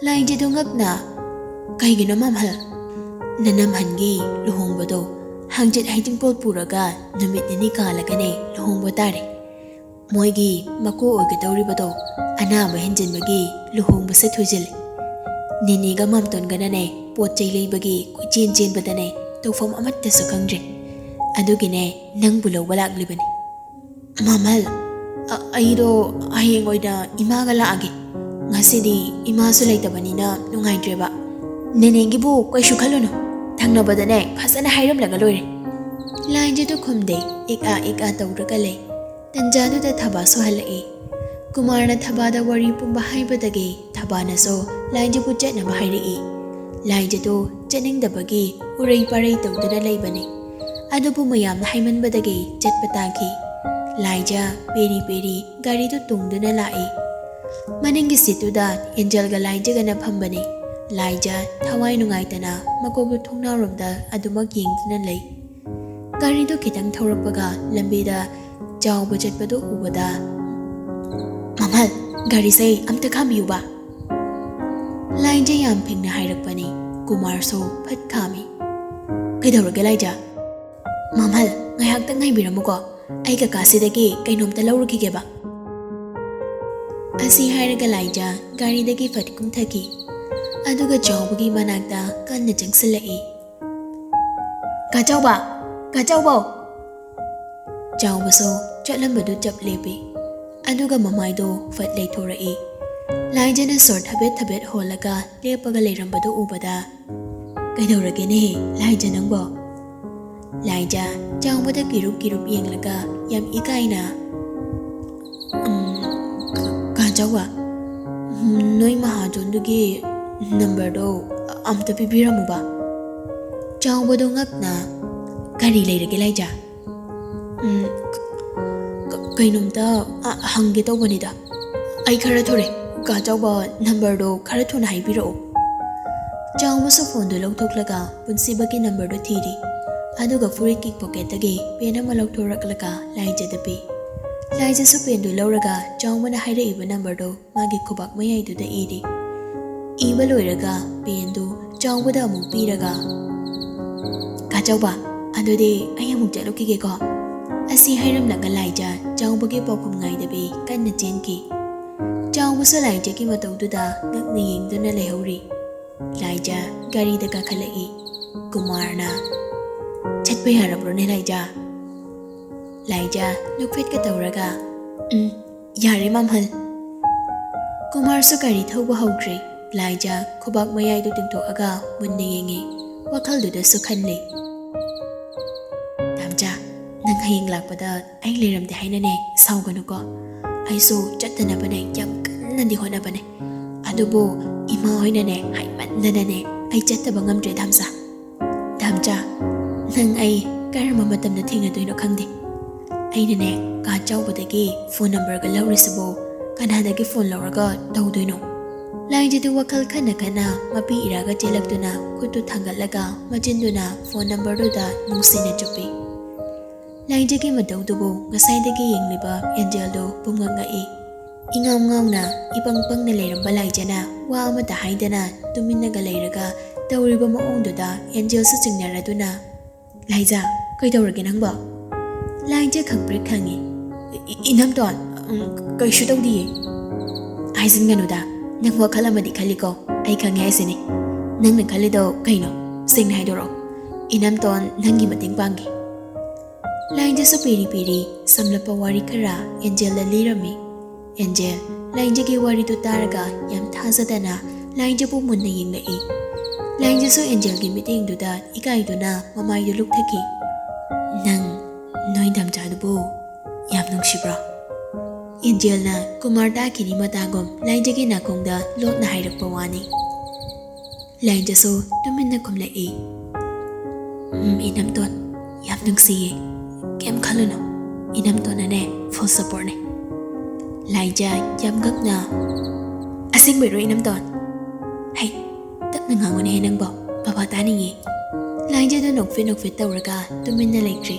ꯂꯥꯏꯖꯗꯨ ꯉꯛꯅ, "ꯀꯩꯒꯤꯅꯣ ꯃꯥꯝꯍꯜ?" "ꯅꯅꯝꯍꯟꯒꯤ ꯂꯨꯍꯣꯡꯕꯗꯣ ꯍꯪꯆꯤꯠ ꯍꯩꯖꯤꯡꯄꯣꯠ ꯄꯨꯔꯒ ꯅꯨꯃꯤꯠ ꯅꯤꯅꯤ ꯀꯥꯜꯂꯒꯅꯦ ꯂꯨꯍꯣꯡꯕ ꯇꯥꯔꯦ꯫ ꯃꯣꯏꯒꯤ ꯃꯀꯨ ꯑꯣꯏꯒꯗꯧꯔꯤꯕꯗꯣ ꯑꯅꯥꯕ ꯍꯦꯟꯖꯤꯟꯕꯒꯤ ꯂꯨꯍꯣꯡꯕꯁꯦ ꯊꯨꯖꯤꯜꯂꯦ꯫ ꯅꯦꯅꯦꯒ ꯃꯥꯝꯇꯣꯟꯒꯅꯅꯦ ꯄꯣꯠ ꯆꯩ ꯂꯩꯕꯒꯤ ꯀꯣꯏꯆꯦꯟ ꯆꯦꯟꯕꯗꯅꯦ ꯇꯧꯐꯝ ꯑꯃꯠꯇꯁꯨ ꯈꯪꯗ꯭ꯔꯦ꯫ ꯑꯗꯨꯒꯤꯅꯦ ꯅꯪꯕꯨ ꯂꯧꯕ ꯂꯥꯛꯂꯤꯕꯅꯤ꯫" "ꯃꯥꯝꯍꯜ, ꯑ-, ꯑꯩꯗꯣ ꯍꯌꯦꯡ ꯑꯣꯏꯅ ꯏꯃꯥꯒ ꯂꯥꯛꯑꯒꯦ꯫ ꯉꯁꯤꯗꯤ ꯏꯃꯥꯁꯨ ꯂꯩꯇꯕꯅꯤꯅ ꯅꯨꯡꯉꯥꯏꯇ꯭ꯔꯦꯕ꯫ ꯅꯦꯅꯦꯒꯤꯕꯨ ꯀꯩꯁꯨ ꯈꯜꯂꯨꯅꯨ꯫ ꯊꯪꯅꯕꯗꯅꯦ ꯐꯖꯅ ꯍꯥꯏꯔꯝꯂꯒ ꯂꯣꯏꯔꯦ꯫" ꯂꯥꯏꯖꯗꯨ ꯈꯨꯝꯗꯦ, ꯏꯛ ꯑꯥ ꯏꯛ ꯑꯥ ꯇꯧꯔꯒ ꯂꯩ꯫ ꯇꯟꯖꯥꯗꯨꯗ ꯊꯕꯥꯁꯨ ꯍꯜꯂꯛꯏ꯫ ꯀꯨꯃꯥꯔꯅ ꯊꯕꯥꯗ ꯋꯥꯔꯤ ꯄꯨꯝꯕ ꯍꯥꯏꯕꯗꯒꯤ ꯊꯕꯥꯅꯁꯨ ꯂꯥꯏꯖꯕꯨ ꯆꯠꯅꯕ ꯍꯥꯏꯔꯛꯏ꯫ ꯂꯥꯏꯖꯗꯨ ꯆꯠꯅꯤꯡꯗꯕꯒꯤ ꯎꯔꯩ ꯄꯥꯔꯩ ꯇꯧꯗꯨꯅ ꯂꯩꯕꯅꯤ꯫ ꯑꯗꯨꯕꯨ ꯃꯌꯥꯝꯅ ꯍꯥꯏꯃꯟꯕꯗꯒꯤ ꯆꯠꯄ ꯇꯥꯈꯤ꯫ ꯂꯥꯏꯖ ꯄꯦꯔꯤ ꯄꯦꯔꯤ ꯒꯥꯔꯤꯗꯨ ꯇꯣꯡꯗꯨꯅ ꯂꯥꯛꯏ꯫ ꯃꯅꯤꯡꯒꯤ ꯁꯤꯠꯇꯨꯗ ꯑꯦꯟꯖꯦꯜꯒ ꯂꯥꯏꯖꯒꯅ ꯐꯝꯕꯅꯤ꯫ ꯂꯥꯏꯖ ꯊꯋꯥꯏ ꯅꯨꯡꯉꯥꯏꯇꯅ ꯃꯀꯣꯛꯇꯨ ꯊꯣꯡꯅꯥꯎꯔꯣꯝꯗ ꯑꯗꯨꯃꯛ ꯌꯦꯡꯗꯨꯅ ꯂꯩ꯫ ꯒꯥꯔꯤꯗꯨ ꯈꯤꯇꯪ ꯊꯧꯔꯛꯄꯒ ꯂꯝꯕꯤꯗ ꯆꯥꯎꯕ ꯆꯠꯄꯗꯨ ꯎꯕꯗ, "ꯃꯥꯝꯍꯜ, ꯒꯥꯔꯤꯁꯦ ꯑꯝꯇ ꯈꯥꯝꯕꯤꯌꯨꯕ꯫" ꯂꯥꯏꯖ ꯌꯥꯝ ꯐꯤꯡꯅ ꯍꯥꯏꯔꯛꯄꯅꯤ꯫ ꯀꯨꯃꯥꯔꯁꯨ ꯐꯠ ꯈꯥꯝꯃꯤ꯫ "ꯀꯩꯗꯧꯔꯒꯦ ꯂꯥꯏꯖ?" "ꯃꯥꯝꯍꯜ, ꯉꯥꯏꯍꯥꯛꯇꯪ ꯉꯥꯏꯕꯤꯔꯝꯃꯨꯀꯣ, ꯑꯩ ꯀꯀꯥꯁꯤꯗꯒꯤ ꯀꯩꯅꯣꯝꯇ ꯂꯧꯔꯨꯈꯤꯒꯦꯕ꯫" ꯑꯁꯤ ꯍꯥꯏꯔꯒ ꯂꯥꯏꯖ ꯒꯥꯔꯤꯗꯒꯤ ꯐꯠ ꯀꯨꯝꯊꯈꯤ꯫ ꯑꯗꯨꯒ ꯆꯥꯎꯕꯒꯤ ꯃꯅꯥꯛꯇ ꯀꯟꯅ ꯆꯪꯁꯤꯜꯂꯛꯏ꯫ "ꯀꯥ ꯆꯥꯎꯕ! ꯀꯥ ꯆꯥꯎꯕ!" ꯆꯥꯎꯕꯁꯨ ꯆꯠꯂꯝꯕꯗꯨ ꯆꯞ ꯂꯦꯞꯄꯤ꯫ ꯑꯗꯨꯒ ꯃꯃꯥꯏꯗꯣ ꯐꯠ ꯂꯩꯊꯣꯔꯛꯏ꯫ ꯂꯥꯏꯖꯅ ꯁꯣꯔ ꯊꯕꯦꯠ ꯊꯕꯦꯠ ꯍꯣꯜꯂꯒ ꯂꯦꯞꯄꯒ ꯂꯩꯔꯝꯕꯗꯨ ꯎꯕꯗ, "ꯀꯩꯗꯧꯔꯒꯦꯅꯦꯍꯦ ꯂꯥꯏꯖ ꯅꯪꯕꯣ?" ꯂꯥꯏꯖ ꯆꯥꯎꯕꯗ ꯀꯤꯔꯨꯞ ꯀꯤꯔꯨꯞ ꯌꯦꯡꯂꯒ ꯌꯥꯝ ꯏꯀꯥꯏꯅ, "ꯎꯝ, ꯀ-, ꯀꯥ ꯆꯥꯎꯕ, ꯅꯣꯏ ꯃꯍꯥꯖꯣꯟꯗꯨꯒꯤ ꯅꯝꯕꯔꯗꯣ ꯑꯝꯇ ꯄꯤꯕꯤꯔꯝꯃꯨꯕ꯫" ꯆꯥꯎꯕꯗꯣ ꯉꯛꯅ, "ꯀꯔꯤ ꯂꯩꯔꯒꯦ ꯂꯥꯏꯖꯥ?" "ꯎꯝ, ꯀ-, ꯀ-, ꯀꯩꯅꯣꯝꯇ, ꯑ, ꯍꯪꯒꯦ ꯇꯧꯕꯅꯤꯗ꯫ ꯑꯩ ꯈꯔ ꯊꯨꯔꯦ꯫ ꯀꯥ ꯆꯥꯎꯕ, ꯅꯝꯕꯔꯗꯣ ꯈꯔ ꯊꯨꯅ ꯍꯥꯏꯕꯤꯔꯛꯑꯣ꯫" ꯆꯥꯎꯕꯁꯨ ꯐꯣꯟꯗꯨ ꯂꯧꯊꯣꯛꯂꯒ ꯄꯨꯟꯁꯤꯕꯒꯤ ꯅꯝꯕꯔꯗꯨ ꯊꯤꯔꯤ꯫ ꯑꯗꯨꯒ ꯐꯨꯔꯤꯠꯀꯤ ꯄꯣꯀꯦꯠꯇꯒꯤ ꯄꯦꯟ ꯑꯃ ꯂꯧꯊꯣꯔꯛꯂꯒ ꯂꯥꯏꯖꯗ ꯄꯤ꯫ ꯂꯥꯏꯖꯁꯨ ꯄꯦꯟꯗꯨ ꯂꯧꯔꯒ ꯆꯥꯎꯕꯅ ꯍꯥꯏꯔꯛꯏꯕ ꯅꯝꯕꯔꯗꯨ ꯃꯥꯒꯤ ꯈꯨꯕꯥꯛ ꯃꯌꯥꯏꯗꯨꯗ ꯏꯔꯤ꯫ ꯏꯕ ꯂꯣꯏꯔꯒ ꯄꯦꯟꯗꯨ ꯆꯥꯎꯕꯗ ꯑꯃꯨꯛ ꯄꯤꯔꯒ, "ꯀꯥ ꯆꯥꯎꯕ, ꯑꯗꯨꯗꯤ ꯑꯩ ꯑꯃꯨꯛ ꯆꯠꯂꯨꯈꯤꯒꯦꯀꯣ꯫" ꯑꯁꯤ ꯍꯥꯏꯔꯝꯂꯒ ꯂꯥꯏꯖ ꯆꯥꯎꯕꯒꯤ ꯄꯥꯎꯈꯨꯝ ꯉꯥꯏꯗꯕꯤ ꯀꯟꯅ ꯆꯦꯟꯈꯤ꯫ ꯆꯥꯎꯕꯁꯨ ꯂꯥꯏꯖꯒꯤ ꯃꯇꯧꯗꯨꯗ ꯉꯛꯅ ꯌꯦꯡꯗꯨꯅ ꯂꯩꯍꯧꯔꯤ꯫ ꯂꯥꯏꯖ ꯒꯥꯔꯤꯗ ꯀꯥꯈꯠꯂꯛꯏ꯫ ꯀꯨꯃꯥꯔꯅ, "ꯆꯠꯄ ꯌꯥꯔꯕ꯭ꯔꯣꯅꯦ ꯂꯥꯏꯖ?" ꯂꯥꯏꯖ ꯅꯣꯛꯐꯦꯠꯀ ꯇꯧꯔꯒ, "ꯎꯝ, ꯌꯥꯔꯦ ꯃꯥꯝꯍꯜ꯫" ꯀꯨꯃꯥꯔꯁꯨ ꯒꯥꯔꯤ ꯊꯧꯕ ꯍꯧꯈ꯭ꯔꯦ꯫ ꯂꯥꯏꯖ ꯈꯨꯕꯥꯛ ꯃꯌꯥꯏꯗꯨ ꯇꯤꯡꯊꯣꯛꯑꯒ ꯃꯨꯟꯅ ꯌꯦꯡꯉꯤ꯫ ꯋꯥꯈꯜꯗꯨꯗꯁꯨ ꯈꯜꯂꯤ, "ꯗꯥꯝꯆꯥ, ꯅꯪ ꯍꯌꯦꯡ ꯂꯥꯛꯄꯗ ꯑꯩ ꯂꯩꯔꯝꯗꯦ ꯍꯥꯏꯅꯅꯦ ꯁꯥꯎꯒꯅꯨꯀꯣ꯫ ꯑꯩꯁꯨ ꯆꯠꯇꯅꯕꯅꯦ ꯌꯥꯝ ꯀꯟꯅꯗꯤ ꯍꯣꯠꯅꯕꯅꯦ꯫ ꯑꯗꯨꯕꯨ ꯏꯃꯥ ꯍꯣꯏꯅꯅꯦ ꯍꯥꯏꯃꯟꯗꯅꯅꯦ ꯑꯩ ꯆꯠꯇꯕ ꯉꯝꯗ꯭ꯔꯦ ꯗꯥꯝꯆꯥ꯫ ꯗꯥꯝꯆꯥ, ꯅꯪ ꯑꯩ ꯀꯔꯝꯕ ꯃꯇꯝꯗ ꯊꯦꯡꯅꯗꯣꯏꯅꯣ ꯈꯪꯗꯦ꯫ ꯑꯩꯅꯅꯦ ꯀꯥ ꯆꯥꯎꯕꯗꯒꯤ ꯐꯣꯟ ꯅꯝꯕꯔꯒ ꯂꯧꯔꯤꯁꯤꯕꯨ ꯀꯅꯥꯗꯒꯤ ꯐꯣꯟ ꯂꯧꯔꯒ ꯇꯧꯗꯣꯏꯅꯣ?" ꯂꯥꯏꯖꯗꯨ ꯋꯥꯈꯜ ꯈꯟꯅ ꯈꯟꯅ ꯃꯄꯤ ꯏꯔꯥꯒ ꯆꯦꯜꯂꯛꯇꯨꯅ ꯈꯨꯠꯇꯨ ꯊꯥꯡꯒꯠꯂꯒ ꯃꯆꯤꯟꯗꯨꯅ ꯐꯣꯟ ꯅꯝꯕꯔꯗꯨꯗ ꯅꯨꯡꯁꯤꯅ ꯆꯨꯞꯄꯤ꯫ ꯂꯥꯏꯖꯒꯤ ꯃꯇꯧꯗꯨꯕꯨ ꯉꯁꯥꯏꯗꯒꯤ ꯌꯦꯡꯂꯤꯕ ꯑꯦꯟꯖꯦꯜꯗꯨ ꯄꯨꯝꯉꯛ ꯉꯛꯏ꯫ ꯏꯉꯥꯎ ꯉꯥꯎꯅ ꯏꯄꯪ ꯄꯪꯅ ꯂꯩꯔꯝꯕ ꯂꯥꯏꯖꯅ ꯋꯥ ꯑꯃꯠꯇ ꯍꯥꯏꯗꯅ ꯇꯨꯃꯤꯟꯅꯒ ꯂꯩꯔꯒ ꯇꯧꯔꯤꯕ ꯃꯑꯣꯡꯗꯨꯗ ꯑꯦꯟꯖꯦꯜꯁꯨ ꯆꯤꯡꯅꯔꯗꯨꯅ, "ꯂꯥꯏꯖ, ꯀꯩꯗꯧꯔꯒꯦ ꯅꯪꯕꯣ?" ꯂꯥꯏꯖ ꯈꯪꯄ꯭ꯔꯦꯛ ꯈꯪꯉꯤ꯫ "ꯏ-, ꯏ-, ꯏꯅꯝꯇꯣꯟ, ꯎꯝ, ꯀꯩꯁꯨ ꯇꯧꯗꯤꯌꯦ꯫" "ꯍꯥꯏꯖꯤꯟꯒꯅꯨꯗ, ꯅꯪ ꯋꯥꯈꯜ ꯑꯃꯗꯤ ꯈꯜꯂꯤꯀꯣ, ꯑꯩ ꯈꯪꯉꯦ ꯍꯥꯏꯁꯤꯅꯤ꯫ ꯅꯪꯅ ꯈꯜꯂꯤꯗꯣ ꯀꯩꯅꯣ? ꯁꯦꯡꯅ ꯍꯥꯏꯗꯣꯔꯛꯑꯣ꯫ ꯏꯅꯝꯇꯣꯟ ꯅꯪꯒꯤ ꯃꯇꯦꯡ ꯄꯥꯡꯒꯦ꯫" ꯂꯥꯏꯖꯁꯨ ꯄꯤꯔꯤ ꯄꯤꯔꯤ ꯁꯝꯂꯞꯄ ꯋꯥꯔꯤ ꯈꯔ ꯑꯦꯟꯖꯦꯜꯗ ꯂꯤꯔꯝꯃꯤ꯫ ꯑꯦꯟꯖꯦꯜ ꯂꯥꯏꯖꯒꯤ ꯋꯥꯔꯤꯗꯨ ꯇꯥꯔꯒ ꯌꯥꯝ ꯊꯥꯖꯗꯅ ꯂꯥꯏꯖꯕꯨ ꯃꯨꯟꯅ ꯌꯦꯡꯂꯛꯏ꯫ ꯂꯥꯏꯖꯁꯨ ꯑꯦꯟꯖꯦꯜꯒꯤ ꯃꯤꯠꯌꯦꯡꯗꯨꯗ ꯏꯀꯥꯏꯗꯨꯅ ꯃꯃꯥꯏꯗꯨ ꯂꯨꯞꯊꯈꯤ꯫ "ꯅꯪ ꯅꯣꯏ ꯗꯥꯝꯆꯥꯗꯨꯕꯨ ꯌꯥꯝ ꯅꯨꯡꯁꯤꯕ꯭ꯔꯣ?" ꯑꯦꯟꯖꯦꯜꯅ ꯀꯨꯃꯥꯔ ꯇꯥꯈꯤꯅꯤ ꯃꯇꯥꯒꯨꯝ ꯂꯥꯏꯖꯒꯤ ꯅꯥꯀꯣꯡꯗ ꯂꯣꯠꯅ ꯍꯥꯏꯔꯛꯄ ꯋꯥꯅꯤ꯫ ꯂꯥꯏꯖꯁꯨ ꯇꯨꯃꯤꯟꯅ ꯈꯨꯝꯂꯛꯏ꯫ "ꯎꯝ, ꯏꯅꯝꯇꯣꯟ, ꯌꯥꯝ ꯅꯨꯡꯁꯤꯌꯦ꯫ ꯀꯩꯝ ꯈꯜꯂꯨꯅꯨ, ꯏꯅꯝꯇꯣꯟꯅꯅꯦ full supportꯅꯦ꯫" ꯂꯥꯏꯖ ꯌꯥꯝ ꯉꯛꯅ, "ꯑꯁꯦꯡꯕꯩꯔꯣ ꯏꯅꯝꯇꯣꯟ? ꯍꯩ, ꯇꯞꯅ ꯉꯥꯡꯉꯨꯅꯦ ꯅꯪꯕꯣ, ꯕꯕꯥ ꯇꯥꯅꯤꯡꯉꯦ꯫" ꯂꯥꯏꯖꯗꯣ ꯅꯣꯛꯐꯦꯠ ꯅꯣꯛꯐꯦꯠ ꯇꯧꯔꯒ ꯇꯨꯃꯤꯟꯅ ꯂꯩꯈ꯭ꯔꯦ꯫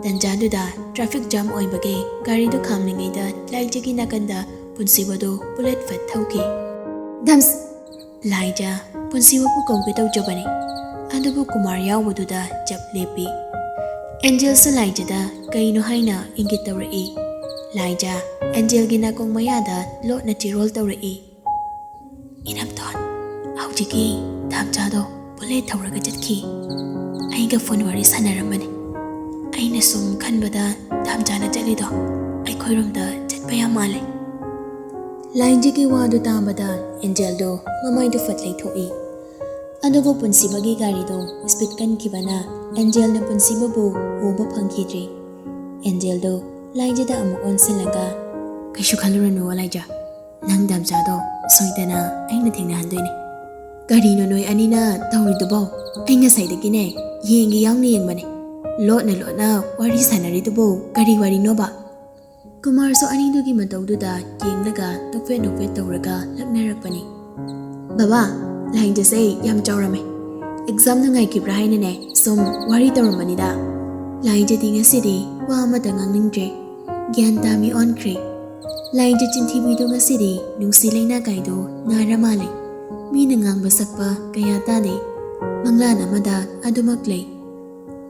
ꯇꯟꯖꯥꯗꯨꯗ traffic jam ꯑꯣꯏꯕꯒꯤ ꯒꯥꯔꯤꯗꯨ ꯈꯥꯝꯂꯤꯉꯩꯗ ꯂꯥꯏꯖꯒꯤ ꯅꯥꯀꯟꯗ ꯄꯨꯟꯁꯤꯕꯗꯨ bullet ꯐꯠ ꯊꯧꯈꯤ꯫ "ꯙꯝꯁ!" ꯂꯥꯏꯖ ꯄꯨꯟꯁꯤꯕꯕꯨ ꯀꯧꯒꯦ ꯇꯧꯖꯕꯅꯤ, ꯑꯗꯨꯕꯨ ꯀꯨꯃꯥꯔ ꯌꯥꯎꯕꯗꯨꯗ ꯆꯞ ꯂꯦꯞꯄꯤ꯫ ꯑꯦꯟꯖꯦꯜꯁꯨ ꯂꯥꯏꯖꯗ ꯀꯩꯅꯣ ꯍꯥꯏꯅ ꯏꯪꯒꯤꯠ ꯇꯧꯔꯛꯏ꯫ ꯂꯥꯏꯖ ꯑꯦꯟꯖꯦꯜꯒꯤ ꯅꯥꯀꯣꯡ ꯃꯌꯥꯗ ꯂꯣꯠꯅ ꯆꯤꯔꯣꯜ ꯇꯧꯔꯛꯏ꯫ "ꯏꯅꯝꯇꯣꯟ, ꯍꯧꯖꯤꯛꯀꯤ ꯙꯥꯝꯆꯥꯗꯣ bullet ꯊꯧꯔꯒ ꯆꯠꯈꯤ꯫ ꯑꯩꯒ phone ꯋꯥꯔꯤ ꯁꯥꯟꯅꯔꯝꯕꯅꯤ꯫ ꯑꯩꯅ ꯁꯨꯝ ꯈꯟꯕꯗ ꯙꯥꯝꯆꯥꯅ ꯆꯠꯂꯤꯗꯣ ꯑꯩꯈꯣꯏꯔꯣꯝꯗ ꯆꯠꯄ ꯌꯥꯝ ꯃꯥꯜꯂꯦ꯫" ꯂꯥꯏꯖꯒꯤ ꯋꯥꯗꯨ ꯇꯥꯕꯗ ꯑꯦꯟꯖꯦꯜꯗꯣ ꯃꯃꯥꯏꯗꯨ ꯐꯠ ꯂꯩꯊꯣꯛꯏ꯫ ꯑꯗꯨꯕꯨ ꯄꯨꯟꯁꯤꯕꯒꯤ ꯒꯥꯔꯤꯗꯣ speed ꯀꯟꯈꯤꯕꯅ ꯑꯦꯟꯖꯦꯜꯅ ꯄꯨꯟꯁꯤꯕꯕꯨ ꯎꯕ ꯐꯪꯈꯤꯗ꯭ꯔꯦ꯫ ꯑꯦꯟꯖꯦꯜꯗꯣ ꯂꯥꯏꯖꯗ ꯑꯃꯨꯛ ꯑꯣꯟꯁꯤꯜꯂꯒ, "ꯀꯩꯁꯨ ꯈꯜꯂꯨꯔꯅꯨ ꯂꯥꯏꯖ, ꯅꯪ ꯙꯥꯝꯆꯥꯗꯣ ꯁꯣꯏꯗꯅ ꯑꯩꯅ ꯊꯦꯡꯅꯍꯟꯗꯣꯏꯅꯦ꯫" "ꯀꯔꯤꯅꯣ ꯅꯣꯏ ꯑꯅꯤꯅ ꯇꯧꯔꯤꯗꯨꯕꯣ? ꯑꯩ ꯉꯁꯥꯏꯗꯒꯤꯅꯦ ꯌꯦꯡꯒꯦ ꯌꯥꯎꯅ ꯌꯦꯡꯕꯅꯦ꯫ ꯂꯣꯠꯅ ꯂꯣꯠꯅ ꯋꯥꯔꯤ ꯁꯥꯟꯅꯔꯤꯗꯨꯕꯨ ꯀꯔꯤ ꯋꯥꯔꯤꯅꯣꯕ?" ꯀꯨꯃꯥꯔꯁꯨ ꯑꯅꯤꯗꯨꯒꯤ ꯃꯇꯧꯗꯨꯗ ꯌꯦꯡꯂꯒ ꯅꯣꯛꯐꯦꯠ ꯅꯣꯛꯐꯦꯠ ꯇꯧꯔꯒ ꯂꯛꯅꯔꯛꯄꯅꯤ꯫ "ꯕꯕꯥ, ꯂꯥꯏꯖꯁꯦ ꯌꯥꯝ ꯆꯥꯎꯔꯝꯃꯦ꯫ Exam ꯅꯨꯡꯉꯥꯏꯈꯤꯕ꯭ꯔꯥ ꯍꯥꯏꯅꯅꯦ ꯁꯨꯝ ꯋꯥꯔꯤ ꯇꯧꯔꯝꯕꯅꯤꯗ꯫" ꯂꯥꯏꯖꯗꯤ ꯉꯁꯤꯗꯤ ꯋꯥ ꯑꯃꯠꯇ ꯉꯥꯡꯅꯤꯡꯗ꯭ꯔꯦ꯫ ꯒ꯭ꯌꯥꯟ ꯇꯥꯃꯤ ꯑꯣꯟꯈ꯭ꯔꯦ꯫ ꯂꯥꯏꯖ ꯆꯤꯟꯊꯤꯕꯤꯗꯣ ꯉꯁꯤꯗꯤ ꯅꯨꯡꯁꯤ ꯂꯩꯅꯥ ꯀꯥꯏꯗꯣ ꯅꯥꯔ ꯃꯥꯜꯂꯦ꯫ ꯃꯤꯅ ꯉꯥꯡꯕ ꯁꯛꯄ ꯀꯌꯥ ꯇꯥꯗꯦ꯫ ꯃꯪꯂꯥꯟ ꯑꯃꯗ ꯑꯗꯨꯃꯛ ꯂꯩ꯫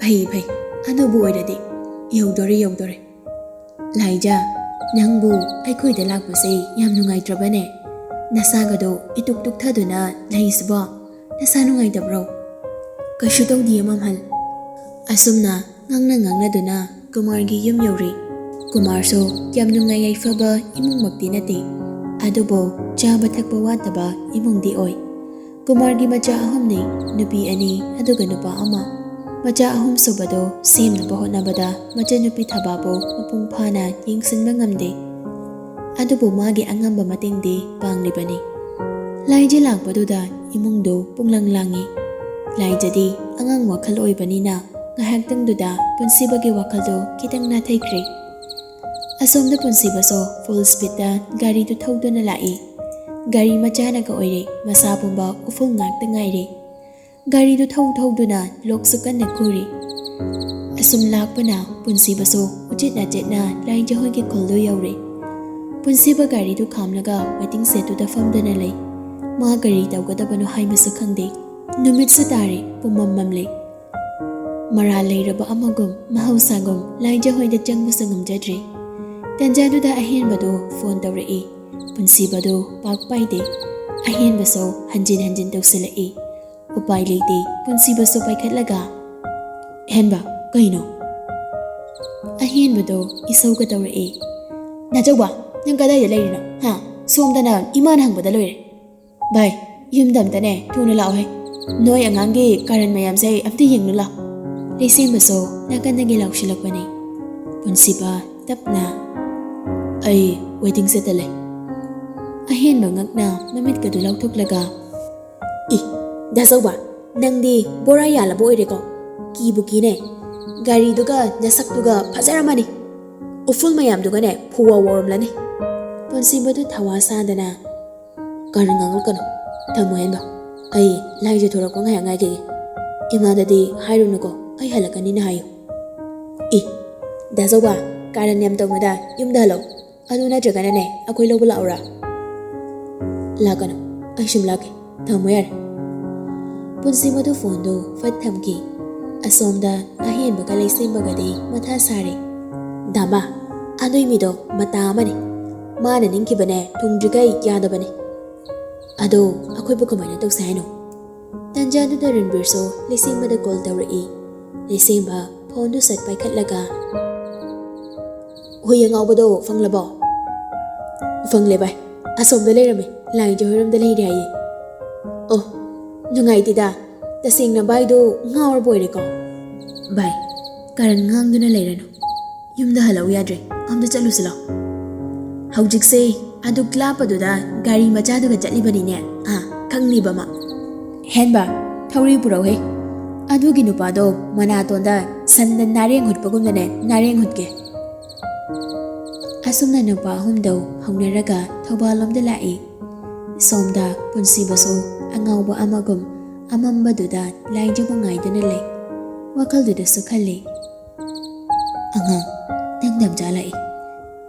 "ꯐꯩ, ꯐꯩ, ꯑꯗꯨꯕꯨ ꯑꯣꯏꯔꯗꯤ ꯌꯧꯗꯣꯔꯦ, ꯌꯧꯗꯣꯔꯦ꯫ ꯂꯥꯏꯖ, ꯅꯪꯕꯨ ꯑꯩꯈꯣꯏꯗ ꯂꯥꯛꯄꯁꯦ ꯌꯥꯝ ꯅꯨꯡꯉꯥꯏꯇ꯭ꯔꯕꯅꯦ꯫ ꯅꯁꯥꯒꯗꯣ ꯏꯇꯨꯛ ꯇꯨꯛꯊꯗꯨꯅ ꯂꯩꯁꯤꯕꯣ? ꯅꯁꯥ ꯅꯨꯡꯉꯥꯏꯇꯕ꯭ꯔꯣ?" "ꯀꯩꯁꯨ ꯇꯧꯗꯤꯌꯦ, ꯃꯝꯍꯜ꯫" ꯑꯁꯨꯝꯅ ꯉꯥꯡꯅ ꯉꯥꯡꯅꯗꯨꯅ ꯀꯨꯃꯥꯔꯒꯤ ꯌꯨꯝ ꯌꯧꯔꯦ꯫ ꯀꯨꯃꯥꯔꯁꯨ ꯌꯥꯝ ꯅꯨꯡꯉꯥꯏ ꯌꯥꯏꯐꯕ ꯏꯃꯨꯡꯃꯛꯇꯤ ꯅꯠꯇꯦ, ꯑꯗꯨꯕꯨ ꯆꯥꯕ ꯊꯛꯄ ꯋꯥꯠꯇꯕ ꯏꯃꯨꯡꯗꯤ ꯑꯣꯏ꯫ ꯀꯨꯃꯥꯔꯒꯤ ꯃꯆꯥ ꯑꯍꯨꯝꯅꯤ, ꯅꯨꯄꯤ ꯑꯅꯤ ꯑꯗꯨꯒ ꯅꯨꯄꯥ ꯑꯃ꯫ ꯃꯆꯥ ꯑꯍꯨꯝꯁꯨꯕꯗꯣ ꯁꯦꯝꯅꯕ ꯍꯣꯠꯅꯕꯗ ꯃꯆꯟꯅꯨꯄꯤ ꯊꯕꯥꯕꯨ ꯃꯄꯨꯡ ꯐꯥꯅ ꯌꯦꯡꯁꯤꯟꯕ ꯉꯝꯗꯦ꯫ ꯑꯗꯨꯕꯨ ꯃꯥꯒꯤ ꯑꯉꯝꯕ ꯃꯇꯦꯡꯗꯤ ꯄꯥꯡꯂꯤꯕꯅꯤ꯫ ꯂꯥꯏꯖ ꯂꯥꯛꯄꯗꯨꯗ ꯏꯃꯨꯡꯗꯨ ꯄꯨꯡꯂꯪ ꯂꯥꯡꯏ꯫ ꯂꯥꯏꯖꯗꯤ ꯑꯉꯥꯡ ꯋꯥꯈꯜ ꯑꯣꯏꯕꯅꯤꯅ ꯉꯥꯏꯍꯥꯛꯇꯪꯗꯨꯗ ꯄꯨꯟꯁꯤꯕꯒꯤ ꯋꯥꯈꯜꯗꯣ ꯈꯤꯇꯪ ꯅꯥꯊꯩꯈ꯭ꯔꯦ꯫ ꯑꯁꯣꯝꯗ ꯄꯨꯟꯁꯤꯕꯁꯨ full speedꯇ ꯒꯥꯔꯤꯗꯨ ꯊꯧꯗꯨꯅ ꯂꯥꯛꯏ꯫ ꯒꯥꯔꯤ ꯃꯆꯥꯅꯒ ꯑꯣꯏꯔꯦ, ꯃꯁꯥ ꯄꯨꯝꯕ ꯎꯐꯨꯜ ꯉꯥꯛꯇ ꯉꯥꯏꯔꯦ꯫ ꯒꯥꯔꯤꯗꯨ ꯊꯧ ꯊꯧꯗꯨꯅ ꯂꯣꯛꯁꯨ ꯀꯟꯅ ꯈꯨꯔꯤ꯫ ꯑꯁꯨꯝ ꯂꯥꯛꯄꯅ ꯄꯨꯟꯁꯤꯕꯁꯨ ꯎꯆꯤꯠ ꯅꯥꯆꯤꯠꯅ ꯂꯥꯏꯖꯍꯣꯏꯒꯤ ꯈꯨꯜꯗꯨ ꯌꯧꯔꯦ꯫ ꯄꯨꯟꯁꯤꯕ ꯒꯥꯔꯤꯗꯨ ꯈꯥꯝꯂꯒ waiting shed ꯇꯨꯗ ꯐꯝꯗꯨꯅ ꯂꯩ꯫ ꯃꯥ ꯀꯔꯤ ꯇꯧꯒꯗꯕꯅꯣ ꯍꯥꯏꯕꯁꯨ ꯈꯪꯗꯦ꯫ ꯅꯨꯃꯤꯠꯁꯨ ꯇꯥꯔꯦ, ꯄꯨꯝꯃꯝ ꯃꯝꯂꯦ꯫ ꯃꯔꯥꯜ ꯂꯩꯔꯕ ꯑꯃꯒꯨꯝ ꯃꯍꯧꯁꯥꯒꯨꯝ ꯂꯥꯏꯖꯍꯣꯏꯗ ꯆꯪꯕꯁꯨ ꯉꯝꯖꯗ꯭ꯔꯦ꯫ ꯇꯟꯖꯥꯗꯨꯗ ꯑꯍꯦꯟꯕꯗꯨ phone ꯇꯧꯔꯛꯏ꯫ ꯄꯨꯟꯁꯤꯕꯗꯨ ꯄꯥꯛ ꯄꯥꯏꯗꯦ꯫ ꯑꯍꯦꯟꯕꯁꯨ ꯍꯟꯖꯤꯟ ꯍꯟꯖꯤꯟ ꯇꯧꯁꯤꯜꯂꯛꯏ꯫ ꯎꯄꯥꯏ ꯂꯩꯇꯦ, ꯄꯨꯟꯁꯤꯕꯁꯨ ꯄꯥꯏꯈꯠꯂꯒ, "ꯑꯍꯦꯟꯕ, ꯀꯩꯅꯣ?" ꯑꯍꯦꯟꯕꯗꯣ ꯏꯁꯧꯒ ꯇꯧꯔꯛꯏ꯫ "ꯅꯥꯆꯧꯕ, ꯅꯪ ꯀꯗꯥꯏꯗ ꯂꯩꯔꯤꯅꯣ? ꯍꯥ? ꯁꯣꯝꯗꯅ ꯏꯃꯥꯅ ꯍꯪꯕꯗ ꯂꯣꯏꯔꯦ꯫ ꯚꯥꯏ, ꯌꯨꯝꯗ ꯑꯝꯇꯅꯦ ꯊꯨꯅ ꯂꯥꯛꯑꯣꯍꯦ꯫ ꯅꯣꯏ ꯑꯉꯥꯡꯒꯤ ꯀꯥꯔꯟ ꯃꯌꯥꯝꯁꯦ ꯑꯝꯇ ꯌꯦꯡꯅꯨ ꯂꯥꯎ꯫" ꯂꯩꯁꯦꯝꯕꯁꯨ ꯅꯥꯀꯟꯗꯒꯤ ꯂꯥꯎꯁꯤꯜꯂꯛꯄꯅꯤ꯫ ꯄꯨꯟꯁꯤꯕ ꯇꯞꯅ, "ꯑꯩ waiting shed ꯇ ꯂꯩ꯫" ꯑꯍꯦꯟꯕ ꯉꯛꯅ ꯃꯃꯤꯠꯀꯗꯨ ꯂꯥꯎꯊꯣꯛꯂꯒ, "ꯏ, ꯗꯥꯆꯧꯕ, ꯅꯪꯗꯤ ꯕꯣꯔꯥ ꯌꯥꯜꯂꯕ ꯑꯣꯏꯔꯦꯀꯣ? ꯀꯤꯕꯨ ꯀꯤꯅꯦ꯫ ꯒꯥꯔꯤꯗꯨꯒ ꯅꯁꯛꯇꯨꯒ ꯐꯖꯔꯝꯃꯅꯤ꯫ ꯎꯐꯨꯜ ꯃꯌꯥꯝꯗꯨꯒꯅꯦ ꯐꯨꯋꯥ ꯋꯥꯎꯔꯝꯂꯅꯤ꯫" ꯄꯨꯟꯁꯤꯕꯗꯨ ꯊꯋꯥ ꯁꯥꯗꯅ, "ꯀꯥꯔꯟ ꯉꯥꯡꯂꯛꯀꯅꯨ꯫ ꯊꯝꯃꯣ, ꯍꯦꯟꯕ꯫ ꯑꯩ ꯂꯥꯏꯖ ꯊꯣꯔꯛꯄ ꯉꯥꯏꯍꯥꯛ ꯉꯥꯏꯈꯤꯒꯦ꯫ ꯏꯃꯥꯗꯗꯤ ꯍꯥꯏꯔꯨꯅꯨꯀꯣ, ꯑꯩ ꯍꯜꯂꯛꯀꯅꯤꯅ ꯍꯥꯏꯌꯨ꯫" "ꯏ, ꯗꯥꯆꯧꯕ, ꯀꯥꯔꯟ ꯌꯥꯝ ꯇꯧꯅꯨꯗ, ꯌꯨꯝꯗ ꯍꯜꯂꯣ꯫ ꯑꯗꯨ ꯅꯠꯇ꯭ꯔꯒꯅꯅꯦ, ꯑꯩꯈꯣꯏ ꯂꯧꯕ ꯂꯥꯛꯎꯔꯥ?" "ꯂꯥꯛꯀꯅꯨ, ꯑꯩ ꯁꯨꯝ ꯂꯥꯛꯀꯦ꯫ ꯊꯝꯃꯣ ꯌꯥꯔꯦ꯫" ꯄꯨꯟꯁꯤꯕꯗꯨ phone ꯗꯨ ꯐꯠ ꯊꯝꯈꯤ꯫ ꯑꯁꯣꯝꯗ ꯑꯍꯦꯟꯕꯒ ꯂꯩꯁꯦꯝꯕꯒꯗꯤ ꯃꯊꯥ ꯁꯥꯔꯦ꯫ "ꯗꯥꯃ, ꯑꯗꯨꯏ ꯃꯤꯗꯣ ꯃꯇꯥ ꯑꯃꯅꯤ꯫ ꯃꯥꯅ ꯅꯤꯡꯈꯤꯕꯅꯦ ꯊꯨꯡꯗ꯭ꯔꯤꯈꯩ ꯌꯥꯗꯕꯅꯤ꯫ ꯑꯗꯣ ꯑꯩꯈꯣꯏꯕꯨ ꯀꯃꯥꯏꯅ ꯇꯧꯁꯦ ꯍꯥꯏꯅꯣ?" ꯇꯟꯖꯥꯗꯨꯗ ꯔꯟꯕꯤꯔꯁꯨ ꯂꯩꯁꯦꯝꯕꯗ call ꯇꯧꯔꯛꯏ꯫ ꯂꯩꯁꯦꯝꯕ phone ꯗꯨ ꯁꯠ ꯄꯥꯏꯈꯠꯂꯒ, "ꯍꯨꯏ ꯑꯉꯥꯎꯕꯗꯣ ꯐꯪꯂꯕꯣ?" "ꯐꯪꯂꯦ ꯚꯥꯏ, ꯑꯁꯣꯝꯗ ꯂꯩꯔꯝꯃꯦ, ꯂꯥꯏꯖ ꯍꯣꯏꯔꯣꯝꯗ ꯂꯩꯔꯦ ꯍꯥꯏꯌꯦ꯫" "ꯑꯣ, ꯅꯨꯡꯉꯥꯏꯇꯦꯗ, ꯇꯁꯦꯡꯅ ꯚꯥꯏꯗꯣ ꯉꯥꯎꯔꯕ ꯑꯣꯏꯔꯦꯀꯣ?" "ꯚꯥꯏ, ꯀꯥꯔꯟ ꯉꯥꯡꯗꯨꯅ ꯂꯩꯔꯅꯨ, ꯌꯨꯝꯗ ꯍꯜꯂꯛꯎ ꯌꯥꯗ꯭ꯔꯦ, ꯑꯝꯇ ꯆꯠꯂꯨꯁꯤ ꯂꯥꯎ꯫" "ꯍꯧꯖꯤꯛꯁꯦ ꯑꯗꯨꯛ ꯂꯥꯞꯄꯗꯨꯗ ꯒꯥꯔꯤ ꯃꯆꯥꯗꯨꯒ ꯆꯠꯂꯤꯕꯅꯤꯅꯦ, ꯑꯥ, ꯈꯪꯅꯤꯕ ꯑꯃ꯫ ꯍꯦꯟꯕ, ꯊꯧꯔꯤ ꯄꯨꯔꯛꯎꯍꯦ꯫" ꯑꯗꯨꯒꯤ ꯅꯨꯄꯥꯗꯣ ꯃꯅꯥꯇꯣꯟꯗ ꯁꯟꯗ ꯅꯥꯔꯦꯡ ꯍꯨꯠꯄꯒꯨꯝꯅꯅꯦ ꯅꯥꯔꯦꯡ ꯍꯨꯠꯀꯦ꯫ ꯑꯁꯨꯝꯅ ꯅꯨꯄꯥ ꯑꯍꯨꯝꯗꯣ ꯍꯧꯅꯔꯒ ꯊꯧꯕꯥꯜ ꯂꯣꯝꯗ ꯂꯥꯛꯏ꯫ ꯁꯣꯝꯗ ꯄꯨꯟꯁꯤꯕꯁꯨ ꯑꯉꯥꯎꯕ ꯑꯃꯒꯨꯝ ꯑꯃꯝꯕꯗꯨꯗ ꯂꯥꯏꯖꯕ ꯉꯥꯏꯗꯨꯅ ꯂꯩ꯫ ꯋꯥꯈꯜꯗꯨꯗꯁꯨ ꯈꯜꯂꯤ, "ꯑꯉꯥꯡ, ꯅꯪ ꯗꯝꯆꯥ ꯂꯥꯛꯏ꯫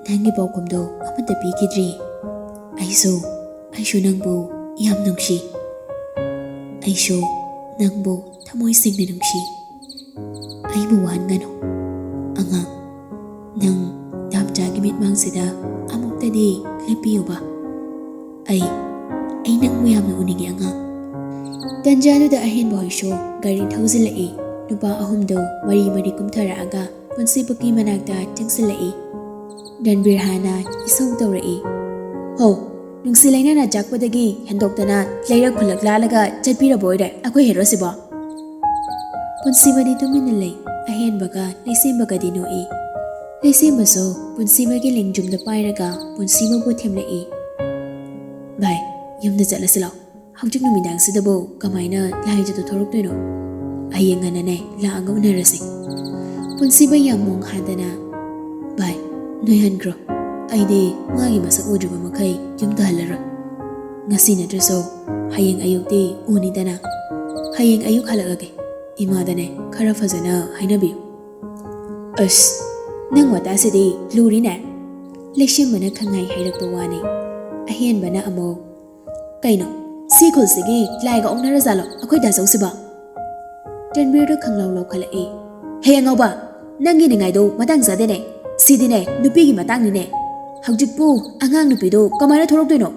ꯅꯪꯒꯤ ꯄꯥꯎꯈꯨꯝꯗꯣ ꯑꯃꯠꯇ ꯄꯤꯈꯤꯗ꯭ꯔꯤ꯫ ꯑꯩꯁꯨ, ꯑꯩꯁꯨ ꯅꯪꯕꯨ ꯌꯥꯝ ꯅꯨꯡꯁꯤ꯫ ꯑꯩꯁꯨ ꯅꯪꯕꯨ ꯊꯃꯣꯏ ꯁꯦꯡꯅ ꯅꯨꯡꯁꯤ꯫ ꯑꯩꯕꯨ ꯋꯥꯍꯟꯒꯅꯨ꯫ ꯑꯉꯥꯡ, ꯅꯪ ꯗꯥꯝꯆꯥꯒꯤ ꯃꯤꯠꯃꯥꯡꯁꯤꯗ ꯑꯃꯨꯛꯇꯗꯤ ꯂꯦꯞꯄꯤꯌꯨꯕ꯫ ꯑꯩ, ꯑꯩ ꯅꯪꯕꯨ ꯌꯥꯝꯅ ꯎꯅꯤꯡꯉꯤ ꯑꯉꯥꯡ꯫" ꯇꯟꯖꯥꯗꯨꯗ ꯑꯍꯦꯟꯕ ꯍꯣꯏꯁꯨ ꯒꯥꯔꯤ ꯊꯧꯖꯤꯜꯂꯛꯏ꯫ ꯅꯨꯄꯥ ꯑꯍꯨꯝꯗꯣ ꯃꯔꯤ ꯃꯔꯤ ꯀꯨꯝꯊꯔꯛꯑꯒ ꯄꯨꯟꯁꯤꯕꯒꯤ ꯃꯅꯥꯛꯇ ꯆꯪꯁꯤꯜꯂꯛꯏ꯫ ꯔꯟꯕꯤꯔ ꯍꯥꯟꯅ ꯏꯁꯧ ꯇꯧꯔꯛꯏ, "ꯍꯣ, ꯅꯨꯡꯁꯤ ꯂꯩꯅꯅ ꯆꯥꯛꯄꯗꯒꯤ ꯍꯦꯟꯗꯣꯛꯇꯅ ꯂꯩꯔꯛ ꯈꯨꯜꯂꯛ ꯂꯥꯜꯂꯒ ꯆꯠꯄꯤꯔꯕ ꯑꯣꯏꯔꯦ ꯑꯩꯈꯣꯏ ꯍꯦꯔꯣꯁꯤꯕꯣ?" ꯄꯨꯟꯁꯤꯕꯗꯤ ꯇꯨꯃꯤꯟꯅ ꯂꯩ꯫ ꯑꯍꯦꯟꯕꯒ ꯂꯩꯁꯦꯝꯕꯒꯗꯤ ꯅꯣꯛꯏ꯫ ꯂꯩꯁꯦꯝꯕꯁꯨ ꯄꯨꯟꯁꯤꯕꯒꯤ ꯂꯦꯡꯖꯨꯝꯗ ꯄꯥꯏꯔꯒ ꯄꯨꯟꯁꯤꯕꯕꯨ ꯊꯦꯝꯂꯛꯏ, "ꯚꯥꯏ, ꯌꯨꯝꯗ ꯆꯠꯂꯁꯤ ꯂꯥꯎ꯫ ꯍꯧꯖꯤꯛ ꯅꯨꯃꯤꯗꯥꯡꯁꯤꯗꯕꯨ ꯀꯃꯥꯏꯅ ꯂꯥꯏꯖꯗꯣ ꯊꯣꯔꯛꯇꯣꯏꯅꯣ? ꯍꯌꯦꯡ ꯉꯟꯅꯅꯦ ꯂꯥꯛꯑꯒ ꯎꯅꯔꯁꯤ꯫" ꯄꯨꯟꯁꯤꯕ ꯌꯥꯝ ꯃꯣꯡ ꯍꯥꯗꯅ, "ꯚꯥꯏ, ꯅꯣꯏꯍꯟꯈ꯭ꯔꯣ꯫ ꯑꯩꯗꯤ ꯃꯥꯒꯤ ꯃꯁꯛ ꯎꯗ꯭ꯔꯤꯕ ꯃꯈꯩ ꯌꯨꯝꯗ ꯍꯜꯂꯔꯣꯏ꯫ ꯉꯁꯤ ꯅꯠꯇ꯭ꯔꯁꯨ ꯍꯌꯦꯡ ꯑꯌꯨꯛꯇꯤ ꯎꯅꯤꯗꯅ꯫ ꯍꯌꯦꯡ ꯑꯌꯨꯛ ꯍꯜꯂꯛꯑꯒꯦ꯫ ꯏꯃꯥꯗꯅꯦ ꯈꯔ ꯐꯖꯅ ꯍꯥꯏꯅꯕꯤꯌꯨ꯫" "ꯑꯁ, ꯅꯪ ꯋꯥꯇꯥꯁꯤꯗꯤ ꯂꯨꯔꯤꯅꯦ꯫" ꯂꯩꯁꯦꯝꯕꯅ ꯈꯪꯍꯥꯏ ꯍꯥꯏꯔꯛꯄ ꯋꯥꯅꯤ꯫ ꯑꯍꯦꯟꯕꯅ ꯑꯃꯨꯛ, "ꯀꯩꯅꯣ, ꯁꯤ ꯈꯨꯜꯁꯤꯒꯤ ꯂꯥꯏꯒ ꯑꯣꯛꯅꯔꯖꯥꯠꯂꯣ ꯑꯩꯈꯣꯏ ꯗꯥꯆꯧꯁꯤꯕꯣ?" ꯔꯟꯕꯤꯔꯗꯣ ꯈꯪꯂꯥꯎ ꯂꯥꯎꯈꯠꯂꯛꯏ꯫ "ꯍꯦ ꯑꯉꯥꯎꯕ, ꯅꯪꯒꯤ ꯅꯤꯡꯉꯥꯏꯗꯣ ꯃꯇꯥꯡ ꯆꯥꯗꯦꯅꯦ꯫ ꯁꯤꯗꯤꯅꯦ ꯅꯨꯄꯤꯒꯤ ꯃꯇꯥꯡꯅꯤꯅꯦ꯫ ꯍꯧꯖꯤꯛꯄꯨ ꯑꯉꯥꯡ ꯅꯨꯄꯤꯗꯣ ꯀꯃꯥꯏꯅ ꯊꯣꯔꯛꯇꯣꯏꯅꯣ?"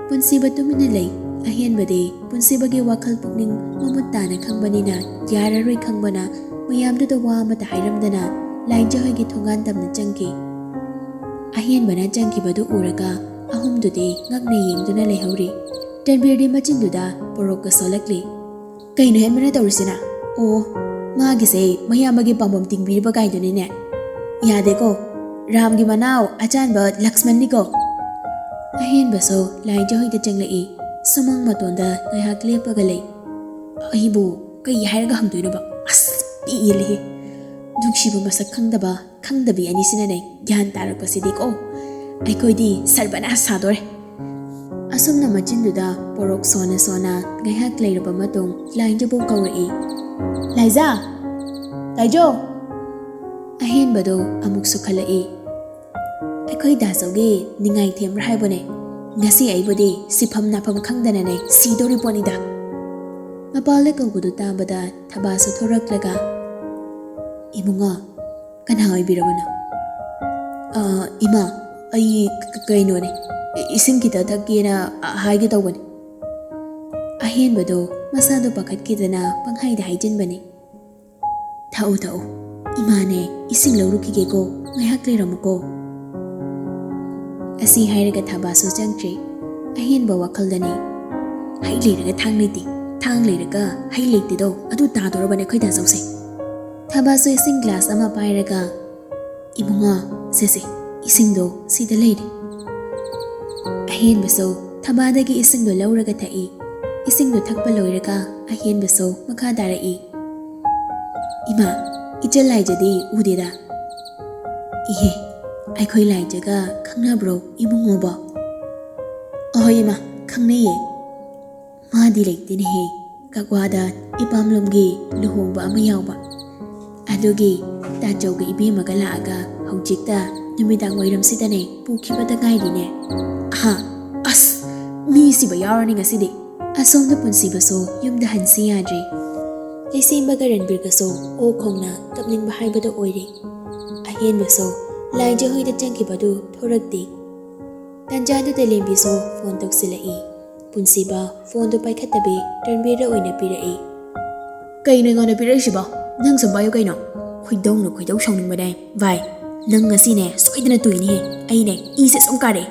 ꯄꯨꯟꯁꯤꯕ ꯇꯨꯃꯤꯟꯅ ꯂꯩ꯫ ꯑꯍꯦꯟꯕꯗꯤ ꯄꯨꯟꯁꯤꯕꯒꯤ ꯋꯥꯈꯜ ꯄꯨꯛꯅꯤꯡ ꯃꯃꯨꯠ ꯇꯥꯅ ꯈꯪꯕꯅꯤꯅ ꯌꯥꯔꯔꯣꯏ ꯈꯪꯕꯅ ꯃꯌꯥꯝꯗꯨꯗ ꯋꯥ ꯑꯃꯠꯇ ꯍꯥꯏꯔꯝꯗꯅ ꯂꯥꯏꯖꯍꯣꯏꯒꯤ ꯊꯣꯡꯒꯥꯟ ꯇꯝꯅ ꯆꯪꯈꯤ꯫ ꯑꯍꯦꯟꯕꯅ ꯆꯪꯈꯤꯕꯗꯨ ꯎꯔꯒ ꯑꯍꯨꯝꯗꯨꯗꯤ ꯉꯛꯅ ꯌꯦꯡꯗꯨꯅ ꯂꯩꯍꯧꯔꯤ꯫ ꯔꯟꯕꯤꯔꯗꯤ ꯃꯆꯤꯟꯗꯨꯗ ꯄꯣꯔꯣꯛꯀ ꯁꯣꯜꯂꯛꯂꯤ꯫ "ꯀꯩꯅꯣ ꯍꯦꯟꯕꯅ ꯇꯧꯔꯤꯁꯤꯅ? ꯑꯣ, ꯃꯥꯒꯤꯁꯦ ꯃꯌꯥꯝꯕꯒꯤ ꯄꯥꯝꯕꯣꯝ ꯇꯤꯡꯕꯤꯔꯤꯕ ꯀꯥꯏꯗꯨꯅꯤꯅꯦ꯫ ꯌꯥꯗꯦꯀꯣ, ꯔꯥꯝꯒꯤ ꯃꯅꯥꯎ ꯑꯆꯥꯟꯕ ꯂꯛꯁꯃꯟꯅꯤꯀꯣ꯫" ꯑꯍꯦꯟꯕꯁꯨ ꯂꯥꯏꯖꯍꯣꯏꯗ ꯆꯪꯂꯛꯏ꯫ ꯁꯨꯃꯥꯡ ꯃꯇꯣꯟꯗ ꯉꯥꯏꯍꯥꯛ ꯂꯦꯞꯄꯒ ꯂꯩ꯫ "ꯑꯩꯕꯨ ꯀꯩ ꯍꯥꯏꯔꯒ ꯍꯪꯗꯣꯏꯅꯣꯕ? ꯑꯁ, ꯄꯦꯜꯂꯦꯍꯦ꯫ ꯅꯨꯡꯁꯤꯕ ꯃꯁꯛ ꯈꯪꯗꯕ ꯈꯪꯗꯕꯤ ꯑꯅꯤꯁꯤꯅꯅꯦ ꯒ꯭ꯌꯥꯟ ꯇꯥꯔꯛꯄꯁꯤꯗꯤꯀꯣ, ꯑꯩꯈꯣꯏꯗꯤ ꯁꯔꯕꯅꯥꯁ ꯁꯥꯗꯣꯔꯦ꯫ ꯑꯁꯨꯝꯅ ꯃꯆꯤꯟꯗꯨꯗ ꯄꯣꯔꯣꯛ ꯁꯣꯟꯅ ꯁꯣꯟꯅ ꯉꯥꯏꯍꯥꯛ ꯂꯩꯔꯕ ꯃꯇꯨꯡ ꯂꯥꯏꯖꯕꯨ ꯀꯧꯔꯛꯏ꯫ "ꯂꯥꯏꯖꯥ! ꯂꯥꯏꯖꯣ!" ꯑꯍꯦꯟꯕꯗꯣ ꯑꯃꯨꯛ ꯁꯨꯈꯠꯂꯛꯏ꯫ "ꯑꯩꯈꯣꯏ ꯗꯥꯆꯧꯒꯤ ꯅꯤꯡꯉꯥꯏ ꯊꯦꯝꯕ꯭ꯔꯥ ꯍꯥꯏꯕꯅꯦ? ꯉꯁꯤ ꯑꯩꯕꯨꯗꯤ ꯁꯤꯐꯝ ꯅꯥꯐꯝ ꯈꯪꯗꯅꯅꯦ ꯁꯤꯗꯣꯔꯤ ꯄꯣꯠꯅꯤꯗ!" ꯃꯄꯥꯜꯗ ꯀꯧꯕꯗꯨ ꯇꯥꯕꯗ ꯊꯕꯥꯁꯨ ꯊꯣꯔꯛꯂꯒ, "ꯏꯕꯨꯡꯉꯣ, ꯀꯅꯥ ꯑꯣꯏꯕꯤꯔꯕꯅꯣ?" "ꯑ, ꯏꯃꯥ, ꯑꯩ ꯀ-, ꯀ-, ꯀꯩꯅꯣꯅꯦ, ꯏ-, ꯏꯁꯤꯡ ꯈꯤꯇ ꯊꯛꯀꯦꯅ, ꯑ, ꯍꯥꯏꯒꯦ ꯇꯧꯕꯅꯦ꯫" ꯑꯍꯦꯟꯕꯗꯣ ꯃꯁꯥꯗꯣ ꯄꯥꯈꯠꯈꯤꯗꯅ ꯄꯪꯍꯥꯏꯗ ꯍꯥꯏꯖꯤꯟꯕꯅꯤ꯫ "ꯊꯛꯎ, ꯊꯛꯎ꯫ ꯏꯃꯥꯅꯦ, ꯏꯁꯤꯡ ꯂꯧꯔꯨꯈꯤꯒꯦꯀꯣ, ꯉꯥꯏꯍꯥꯛ ꯂꯩꯔꯝꯃꯨꯀꯣ꯫" ꯑꯁꯤ ꯍꯥꯏꯔꯒ ꯊꯕꯥꯁꯨ ꯆꯪꯈ꯭ꯔꯦ꯫ ꯑꯍꯦꯟꯕ ꯋꯥꯈꯜꯗꯅꯤ, "ꯍꯩ ꯂꯩꯔꯒ ꯊꯥꯡ ꯂꯩꯇꯦ, ꯊꯥꯡ ꯂꯩꯔꯒ ꯍꯩ ꯂꯩꯇꯦꯗꯣ, ꯑꯗꯨ ꯇꯥꯗꯣꯔꯕꯅꯦ ꯑꯩꯈꯣꯏ ꯗꯥꯆꯧꯁꯦ꯫" ꯊꯕꯥꯁꯨ ꯏꯁꯤꯡ ꯒ꯭ꯂꯥꯁ ꯑꯃ ꯄꯥꯏꯔꯒ, "ꯏꯕꯨꯡꯉꯣ, ꯁꯦ, ꯁꯦ, ꯏꯁꯤꯡꯗꯣ ꯁꯤꯗ ꯂꯩꯔꯦ꯫" ꯑꯍꯦꯟꯕꯁꯨ ꯊꯕꯥꯗꯒꯤ ꯏꯁꯤꯡꯗꯣ ꯂꯧꯔꯒ ꯊꯛꯏ꯫ ꯏꯁꯤꯡꯗꯣ ꯊꯛꯄ ꯂꯣꯏꯔꯒ ꯑꯍꯦꯟꯕꯁꯨ ꯃꯈꯥ ꯇꯥꯔꯛꯏ꯫ "ꯏꯃꯥ, ꯏꯆꯜ ꯂꯥꯏꯖꯗꯤ ꯎꯗꯦꯗ?" "ꯏꯍꯦ, ꯑꯩꯈꯣꯏ ꯂꯥꯏꯖꯒ ꯈꯪꯅꯕ꯭ꯔꯣ ꯏꯕꯨꯡꯉꯣꯕꯣ?" "ꯑꯍꯣꯏ ꯏꯃꯥ, ꯈꯪꯅꯩꯌꯦ꯫ ꯃꯥꯗꯤ ꯂꯩꯇꯦꯅꯦꯍꯦ, ꯀꯛꯋꯥꯗ ꯏꯄꯥꯝꯂꯣꯝꯒꯤ ꯂꯨꯍꯣꯡꯕ ꯑꯃ ꯌꯥꯎꯕ꯫ ꯑꯗꯨꯒꯤ ꯇꯥꯆꯧꯒ ꯏꯕꯦꯝꯃꯒ ꯂꯥꯛꯑꯒ ꯍꯧꯖꯤꯛꯇ ꯅꯨꯃꯤꯗꯥꯡ ꯋꯥꯏꯔꯝꯁꯤꯗꯅꯦ ꯄꯨꯈꯤꯕꯗ ꯉꯥꯏꯔꯤꯅꯦ꯫" "ꯑꯍꯥ, ꯑꯁ, ꯃꯤ ꯁꯤꯕ ꯌꯥꯎꯔꯅꯤ ꯉꯁꯤꯗꯤ꯫" ꯑꯁꯣꯝꯗ ꯄꯨꯟꯁꯤꯕꯁꯨ ꯌꯨꯝꯗ ꯍꯟꯁꯤ ꯌꯥꯗ꯭ꯔꯤ꯫ ꯂꯩꯁꯦꯝꯕꯒ ꯔꯟꯕꯤꯔꯒꯁꯨ ꯑꯣꯛ ꯈꯣꯡꯅ ꯀꯞꯅꯤꯡꯕ ꯍꯥꯏꯕꯗꯣ ꯑꯣꯏꯔꯦ꯫ ꯑꯍꯦꯟꯕꯁꯨ ꯂꯥꯏꯖ ꯍꯣꯏꯗ ꯆꯪꯈꯤꯕꯗꯨ ꯊꯣꯔꯛꯇꯦ꯫ ꯇꯟꯖꯥꯗꯨꯗ ꯂꯦꯝꯕꯤꯁꯨ ꯐꯣꯟ ꯇꯧꯁꯤꯜꯂꯛꯏ꯫ ꯄꯨꯟꯁꯤꯕ ꯐꯣꯟꯗꯨ ꯄꯥꯏꯈꯠꯇꯕꯤ ꯔꯟꯕꯤꯔꯗ ꯑꯣꯏꯅ ꯄꯤꯔꯛꯏ꯫ "ꯀꯩꯅꯣ ꯑꯩꯉꯣꯟꯗ ꯄꯤꯔꯛꯏꯁꯤꯕꯣ? ꯅꯪ ꯁꯨꯝ ꯄꯥꯏꯌꯨ ꯀꯩꯅꯣ꯫" "ꯈꯣꯏꯗꯧꯅ ꯈꯣꯏꯗꯧ ꯁꯥꯎꯅꯤꯡꯕꯅꯦ ꯚꯥꯏ꯫ ꯅꯪ ꯉꯁꯤꯅꯦ ꯁꯣꯏꯗꯅ ꯇꯨꯏꯅꯤꯍꯦ꯫ ꯑꯩꯅꯦ ꯏꯁꯦ ꯁꯨꯝ ꯀꯥꯔꯦ꯫"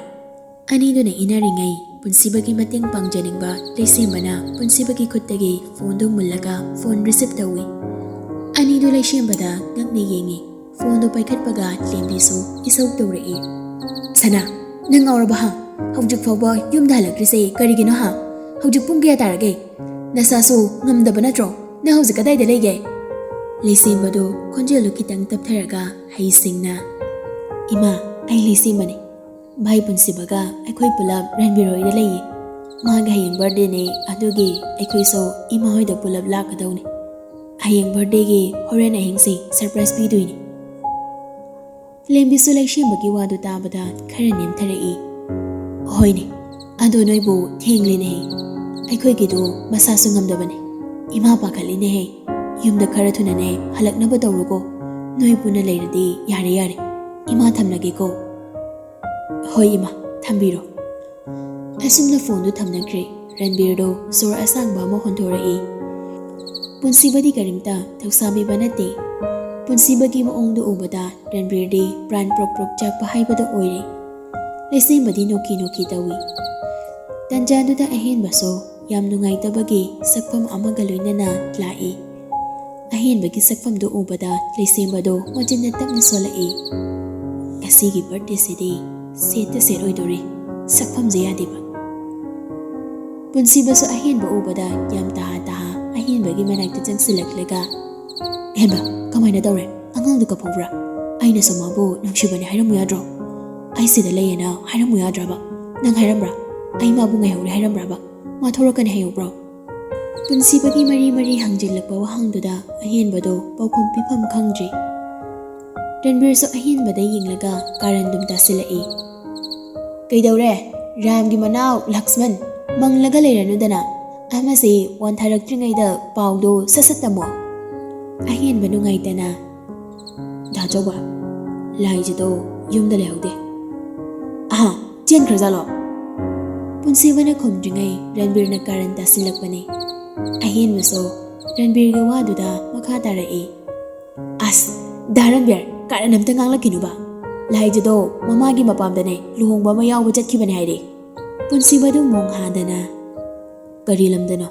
ꯑꯅꯤꯗꯨꯅ ꯏꯟꯅꯔꯤꯉꯩ ꯄꯨꯟꯁꯤꯕꯒꯤ ꯃꯇꯦꯡ ꯄꯥꯡꯖꯅꯤꯡꯕ ꯂꯩꯁꯦꯝꯕꯅ ꯄꯨꯟꯁꯤꯕꯒꯤ ꯈꯨꯠꯇꯒꯤ ꯐꯣꯟꯗꯨ ꯃꯨꯜꯂꯒ ꯐꯣꯟ ꯔꯤꯁꯤꯞ ꯇꯧꯏ꯫ ꯑꯅꯤꯗꯨ ꯂꯩꯁꯦꯝꯕꯗ ꯉꯛꯅ ꯌꯦꯡꯏ꯫ ꯐꯣꯟꯗꯨ ꯄꯥꯏꯈꯠꯄꯒ ꯂꯦꯝꯕꯤꯁꯨ ꯏꯁꯧ ꯇꯧꯔꯛꯏ꯫ "ꯁꯅꯥ, ꯅꯪ ꯉꯥꯎꯔꯕ ꯍꯥ? ꯍꯧꯖꯤꯛ ꯐꯥꯎꯕ ꯌꯨꯝꯗ ꯍꯜꯂꯛꯇ꯭ꯔꯤꯁꯦ ꯀꯔꯤꯒꯤꯅꯣ ꯍꯥ? ꯍꯧꯖꯤꯛ ꯄꯨꯡ ꯀꯌꯥ ꯇꯥꯔꯒꯦ? ꯅꯁꯥꯁꯨ ꯉꯝꯗꯕ ꯅꯠꯇ꯭ꯔꯣ? "ꯅꯪ ꯍꯧꯖꯤꯛ ꯀꯗꯥꯏꯗ ꯂꯩꯒꯦ?" ꯂꯩꯁꯦꯝꯕꯗꯨ ꯈꯣꯟꯖꯦꯜꯗꯨ ꯈꯤꯇꯪ ꯇꯞꯊꯔꯒ ꯍꯩꯁꯤꯡꯅ, "ꯏꯃꯥ, ꯑꯩ ꯂꯩꯁꯦꯝꯕꯅꯤ꯫ ꯚꯥꯏ ꯄꯨꯟꯁꯤꯕꯒ ꯑꯩꯈꯣꯏ ꯄꯨꯂꯞ ꯔꯟꯕꯤꯔ ꯍꯣꯏꯗ ꯂꯩꯌꯦ꯫ ꯃꯥꯒꯤ ꯍꯌꯦꯡ ꯕꯥꯔꯗꯦꯅꯦ, ꯑꯗꯨꯒꯤ ꯑꯩꯈꯣꯏꯁꯨ ꯏꯃꯥ ꯍꯣꯏꯗ ꯄꯨꯂꯞ ꯂꯥꯛꯀꯗꯧꯅꯤ꯫ ꯍꯌꯦꯡ ꯕꯥꯔꯗꯦꯒꯤ ꯍꯣꯔꯦꯟ ꯑꯍꯤꯡꯁꯦ ꯁꯔꯄ꯭ꯔꯥꯏꯖ ꯄꯤꯗꯣꯏꯅꯤ꯫" ꯂꯦꯝꯕꯤꯁꯨ ꯂꯩꯁꯦꯝꯕꯒꯤ ꯋꯥꯗꯨ ꯇꯥꯕꯗ ꯈꯔ ꯅꯦꯝꯊꯔꯛꯏ꯫ "ꯍꯣꯏꯅꯦ, ꯑꯗꯣ ꯅꯣꯏꯕꯨ ꯊꯦꯡꯂꯦꯅꯦꯍꯦ꯫ ꯑꯩꯈꯣꯏꯒꯤꯗꯣ ꯃꯁꯥꯁꯨ ꯉꯝꯗꯕꯅꯦ꯫ ꯏꯃꯥ ꯄꯥꯈꯠꯂꯤꯅꯦꯍꯦ꯫ ꯌꯨꯝꯗ ꯈꯔ ꯊꯨꯅꯅꯦ ꯍꯜꯂꯛꯅꯕ ꯇꯧꯔꯨꯀꯣ꯫ ꯅꯣꯏ ꯄꯨꯟꯅ ꯂꯩꯔꯗꯤ ꯌꯥꯔꯦ ꯌꯥꯔꯦ꯫ ꯏꯃꯥ ꯊꯝꯂꯒꯦꯀꯣ꯫" "ꯍꯣꯏ ꯏꯃꯥ, ꯊꯝꯕꯤꯔꯣ꯫" ꯑꯁꯨꯝꯅ ꯐꯣꯟꯗꯨ ꯊꯝꯅꯈ꯭ꯔꯦ꯫ ꯔꯟꯕꯤꯔꯗꯣ ꯁꯣꯔ ꯑꯁꯥꯡꯕ ꯑꯃ ꯍꯣꯟꯊꯣꯔꯛꯏ꯫ ꯄꯨꯟꯁꯤꯕꯗꯤ ꯀꯔꯤꯝꯇ ꯊꯧꯁꯥꯕꯤꯕ ꯅꯠꯇꯦ꯫ ꯄꯨꯟꯁꯤꯕꯒꯤ ꯃꯑꯣꯡꯗꯨ ꯎꯕꯗ ꯔꯟꯕꯤꯔꯗꯤ ꯄ꯭ꯔꯥꯟ ꯄ꯭ꯔꯣꯛ ꯄ꯭ꯔꯣꯛ ꯆꯥꯛꯄ ꯍꯥꯏꯕꯗꯨ ꯑꯣꯏꯔꯦ꯫ ꯂꯩꯁꯦꯝꯕꯗꯤ ꯅꯣꯛꯀꯤ ꯅꯣꯛꯀꯤ ꯇꯧꯏ꯫ ꯇꯟꯖꯥꯗꯨꯗ ꯑꯍꯦꯟꯕꯁꯨ ꯌꯥꯝ ꯅꯨꯡꯉꯥꯏꯇꯕꯒꯤ ꯁꯛꯐꯝ ꯑꯃꯒ ꯂꯣꯏꯅꯅ ꯂꯥꯛꯏ꯫ ꯑꯍꯦꯟꯕꯒꯤ ꯁꯛꯐꯝꯗꯨ ꯎꯕꯗ ꯂꯩꯁꯦꯝꯕꯗꯣ ꯃꯆꯤꯟꯅ ꯇꯞꯅ ꯁꯣꯜꯂꯛꯏ꯫ "ꯉꯁꯤꯒꯤ ꯕꯥꯔꯗꯦꯁꯤꯗꯤ ꯁꯦꯠꯇ ꯁꯦꯠ ꯑꯣꯏꯗꯣꯔꯤ꯫ ꯁꯛꯐꯝꯁꯦ ꯌꯥꯗꯦꯕ꯫" ꯄꯨꯟꯁꯤꯕꯁꯨ ꯑꯍꯦꯟꯕ ꯎꯕꯗ ꯌꯥꯝ ꯇꯍꯥ ꯇꯍꯥ ꯑꯍꯦꯟꯕꯒꯤ ꯃꯅꯥꯛꯇ ꯆꯪꯁꯤꯜꯂꯛꯂꯒ, "ꯑꯍꯦꯟꯕ, ꯀꯃꯥꯏꯅ ꯇꯧꯔꯦ? ꯑꯉꯥꯡꯗꯨ ꯀꯞꯍꯧꯕ꯭ꯔꯥ? ꯑꯩꯅꯁꯨ ꯃꯥꯕꯨ ꯅꯨꯡꯁꯤꯕꯅꯤ ꯍꯥꯏꯔꯝꯃꯨ ꯌꯥꯗ꯭ꯔꯣ? ꯑꯩ ꯁꯤꯗ ꯂꯩꯌꯦꯅ ꯍꯥꯏꯔꯝꯃꯨ ꯌꯥꯗ꯭ꯔꯕ? ꯅꯪ ꯍꯥꯏꯔꯝꯕ꯭ꯔꯥ? ꯑꯩ ꯃꯥꯕꯨ ꯉꯥꯏꯍꯧꯔꯦ ꯍꯥꯏꯔꯝꯕ꯭ꯔꯕ? ꯃꯥ ꯊꯣꯛꯂꯛꯀꯅꯤ ꯍꯥꯏꯍꯧꯕ꯭ꯔꯣ?" ꯄꯨꯟꯁꯤꯕꯒꯤ ꯃꯔꯤ ꯃꯔꯤ ꯍꯪꯖꯤꯜꯂꯛꯄ ꯋꯥꯍꯪꯗꯨꯗ ꯑꯍꯦꯟꯕꯗꯣ ꯄꯥꯎꯈꯨꯝ ꯄꯤꯐꯝ ꯈꯪꯗ꯭ꯔꯤ꯫ ꯔꯟꯕꯤꯔꯁꯨ ꯑꯍꯦꯟꯕꯗ ꯌꯦꯡꯂꯒ ꯀꯥꯔꯟꯗꯨꯝ ꯇꯥꯁꯤꯜꯂꯛꯏ꯫ "ꯀꯩꯗꯧꯔꯦ? ꯔꯥꯝꯒꯤ ꯃꯅꯥꯎ ꯂꯛꯁꯃꯟ, ꯃꯪꯂꯒ ꯂꯩꯔꯅꯨꯗꯅ꯫ ꯑꯃꯁꯦ ꯋꯥꯟꯊꯔꯛꯇ꯭ꯔꯤꯉꯩꯗ ꯄꯥꯎꯗꯣ ꯁꯠ ꯁꯠ ꯇꯝꯃꯣ꯫" ꯑꯍꯦꯟꯕ ꯅꯨꯡꯉꯥꯏꯇꯅ, "ꯗꯥ ꯆꯧꯕ, ꯂꯥꯏꯖꯗꯣ ꯌꯨꯝꯗ ꯂꯩꯍꯧꯗꯦ꯫" "ꯑꯍꯥ, ꯆꯦꯟꯈ꯭ꯔꯖꯥꯠꯂꯣ?" ꯄꯨꯟꯁꯤꯕꯅ ꯈꯨꯝꯗ꯭ꯔꯤꯉꯩ ꯔꯟꯕꯤꯔꯅ ꯀꯥꯔꯟ ꯇꯥꯁꯤꯜꯂꯛꯄꯅꯤ꯫ ꯑꯍꯦꯟꯕꯁꯨ ꯔꯟꯕꯤꯔꯒꯤ ꯋꯥꯗꯨꯗ ꯃꯈꯥ ꯇꯥꯔꯛꯏ꯫ "ꯑꯁ, ꯗꯥ ꯔꯟꯕꯤꯔ, ꯀꯥꯔꯟ ꯑꯝꯇ ꯉꯥꯡꯂꯛꯈꯤꯅꯨꯕ꯫ ꯂꯥꯏꯖꯗꯣ ꯃꯃꯥꯒꯤ ꯃꯄꯥꯝꯗꯅꯦ ꯂꯨꯍꯣꯡꯕ ꯑꯃ ꯌꯥꯎꯕ ꯆꯠꯈꯤꯕꯅꯦ ꯍꯥꯏꯔꯦ꯫" ꯄꯨꯟꯁꯤꯕꯗꯨ ꯃꯣꯡ ꯍꯥꯗꯅ, "ꯀꯔꯤ ꯂꯝꯗꯅꯣ?"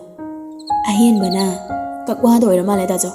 ꯑꯍꯦꯟꯕꯅ, "ꯀꯛꯋꯥꯗ ꯑꯣꯏꯔ ꯃꯥꯜꯂꯦ ꯗꯥ ꯆꯧ꯫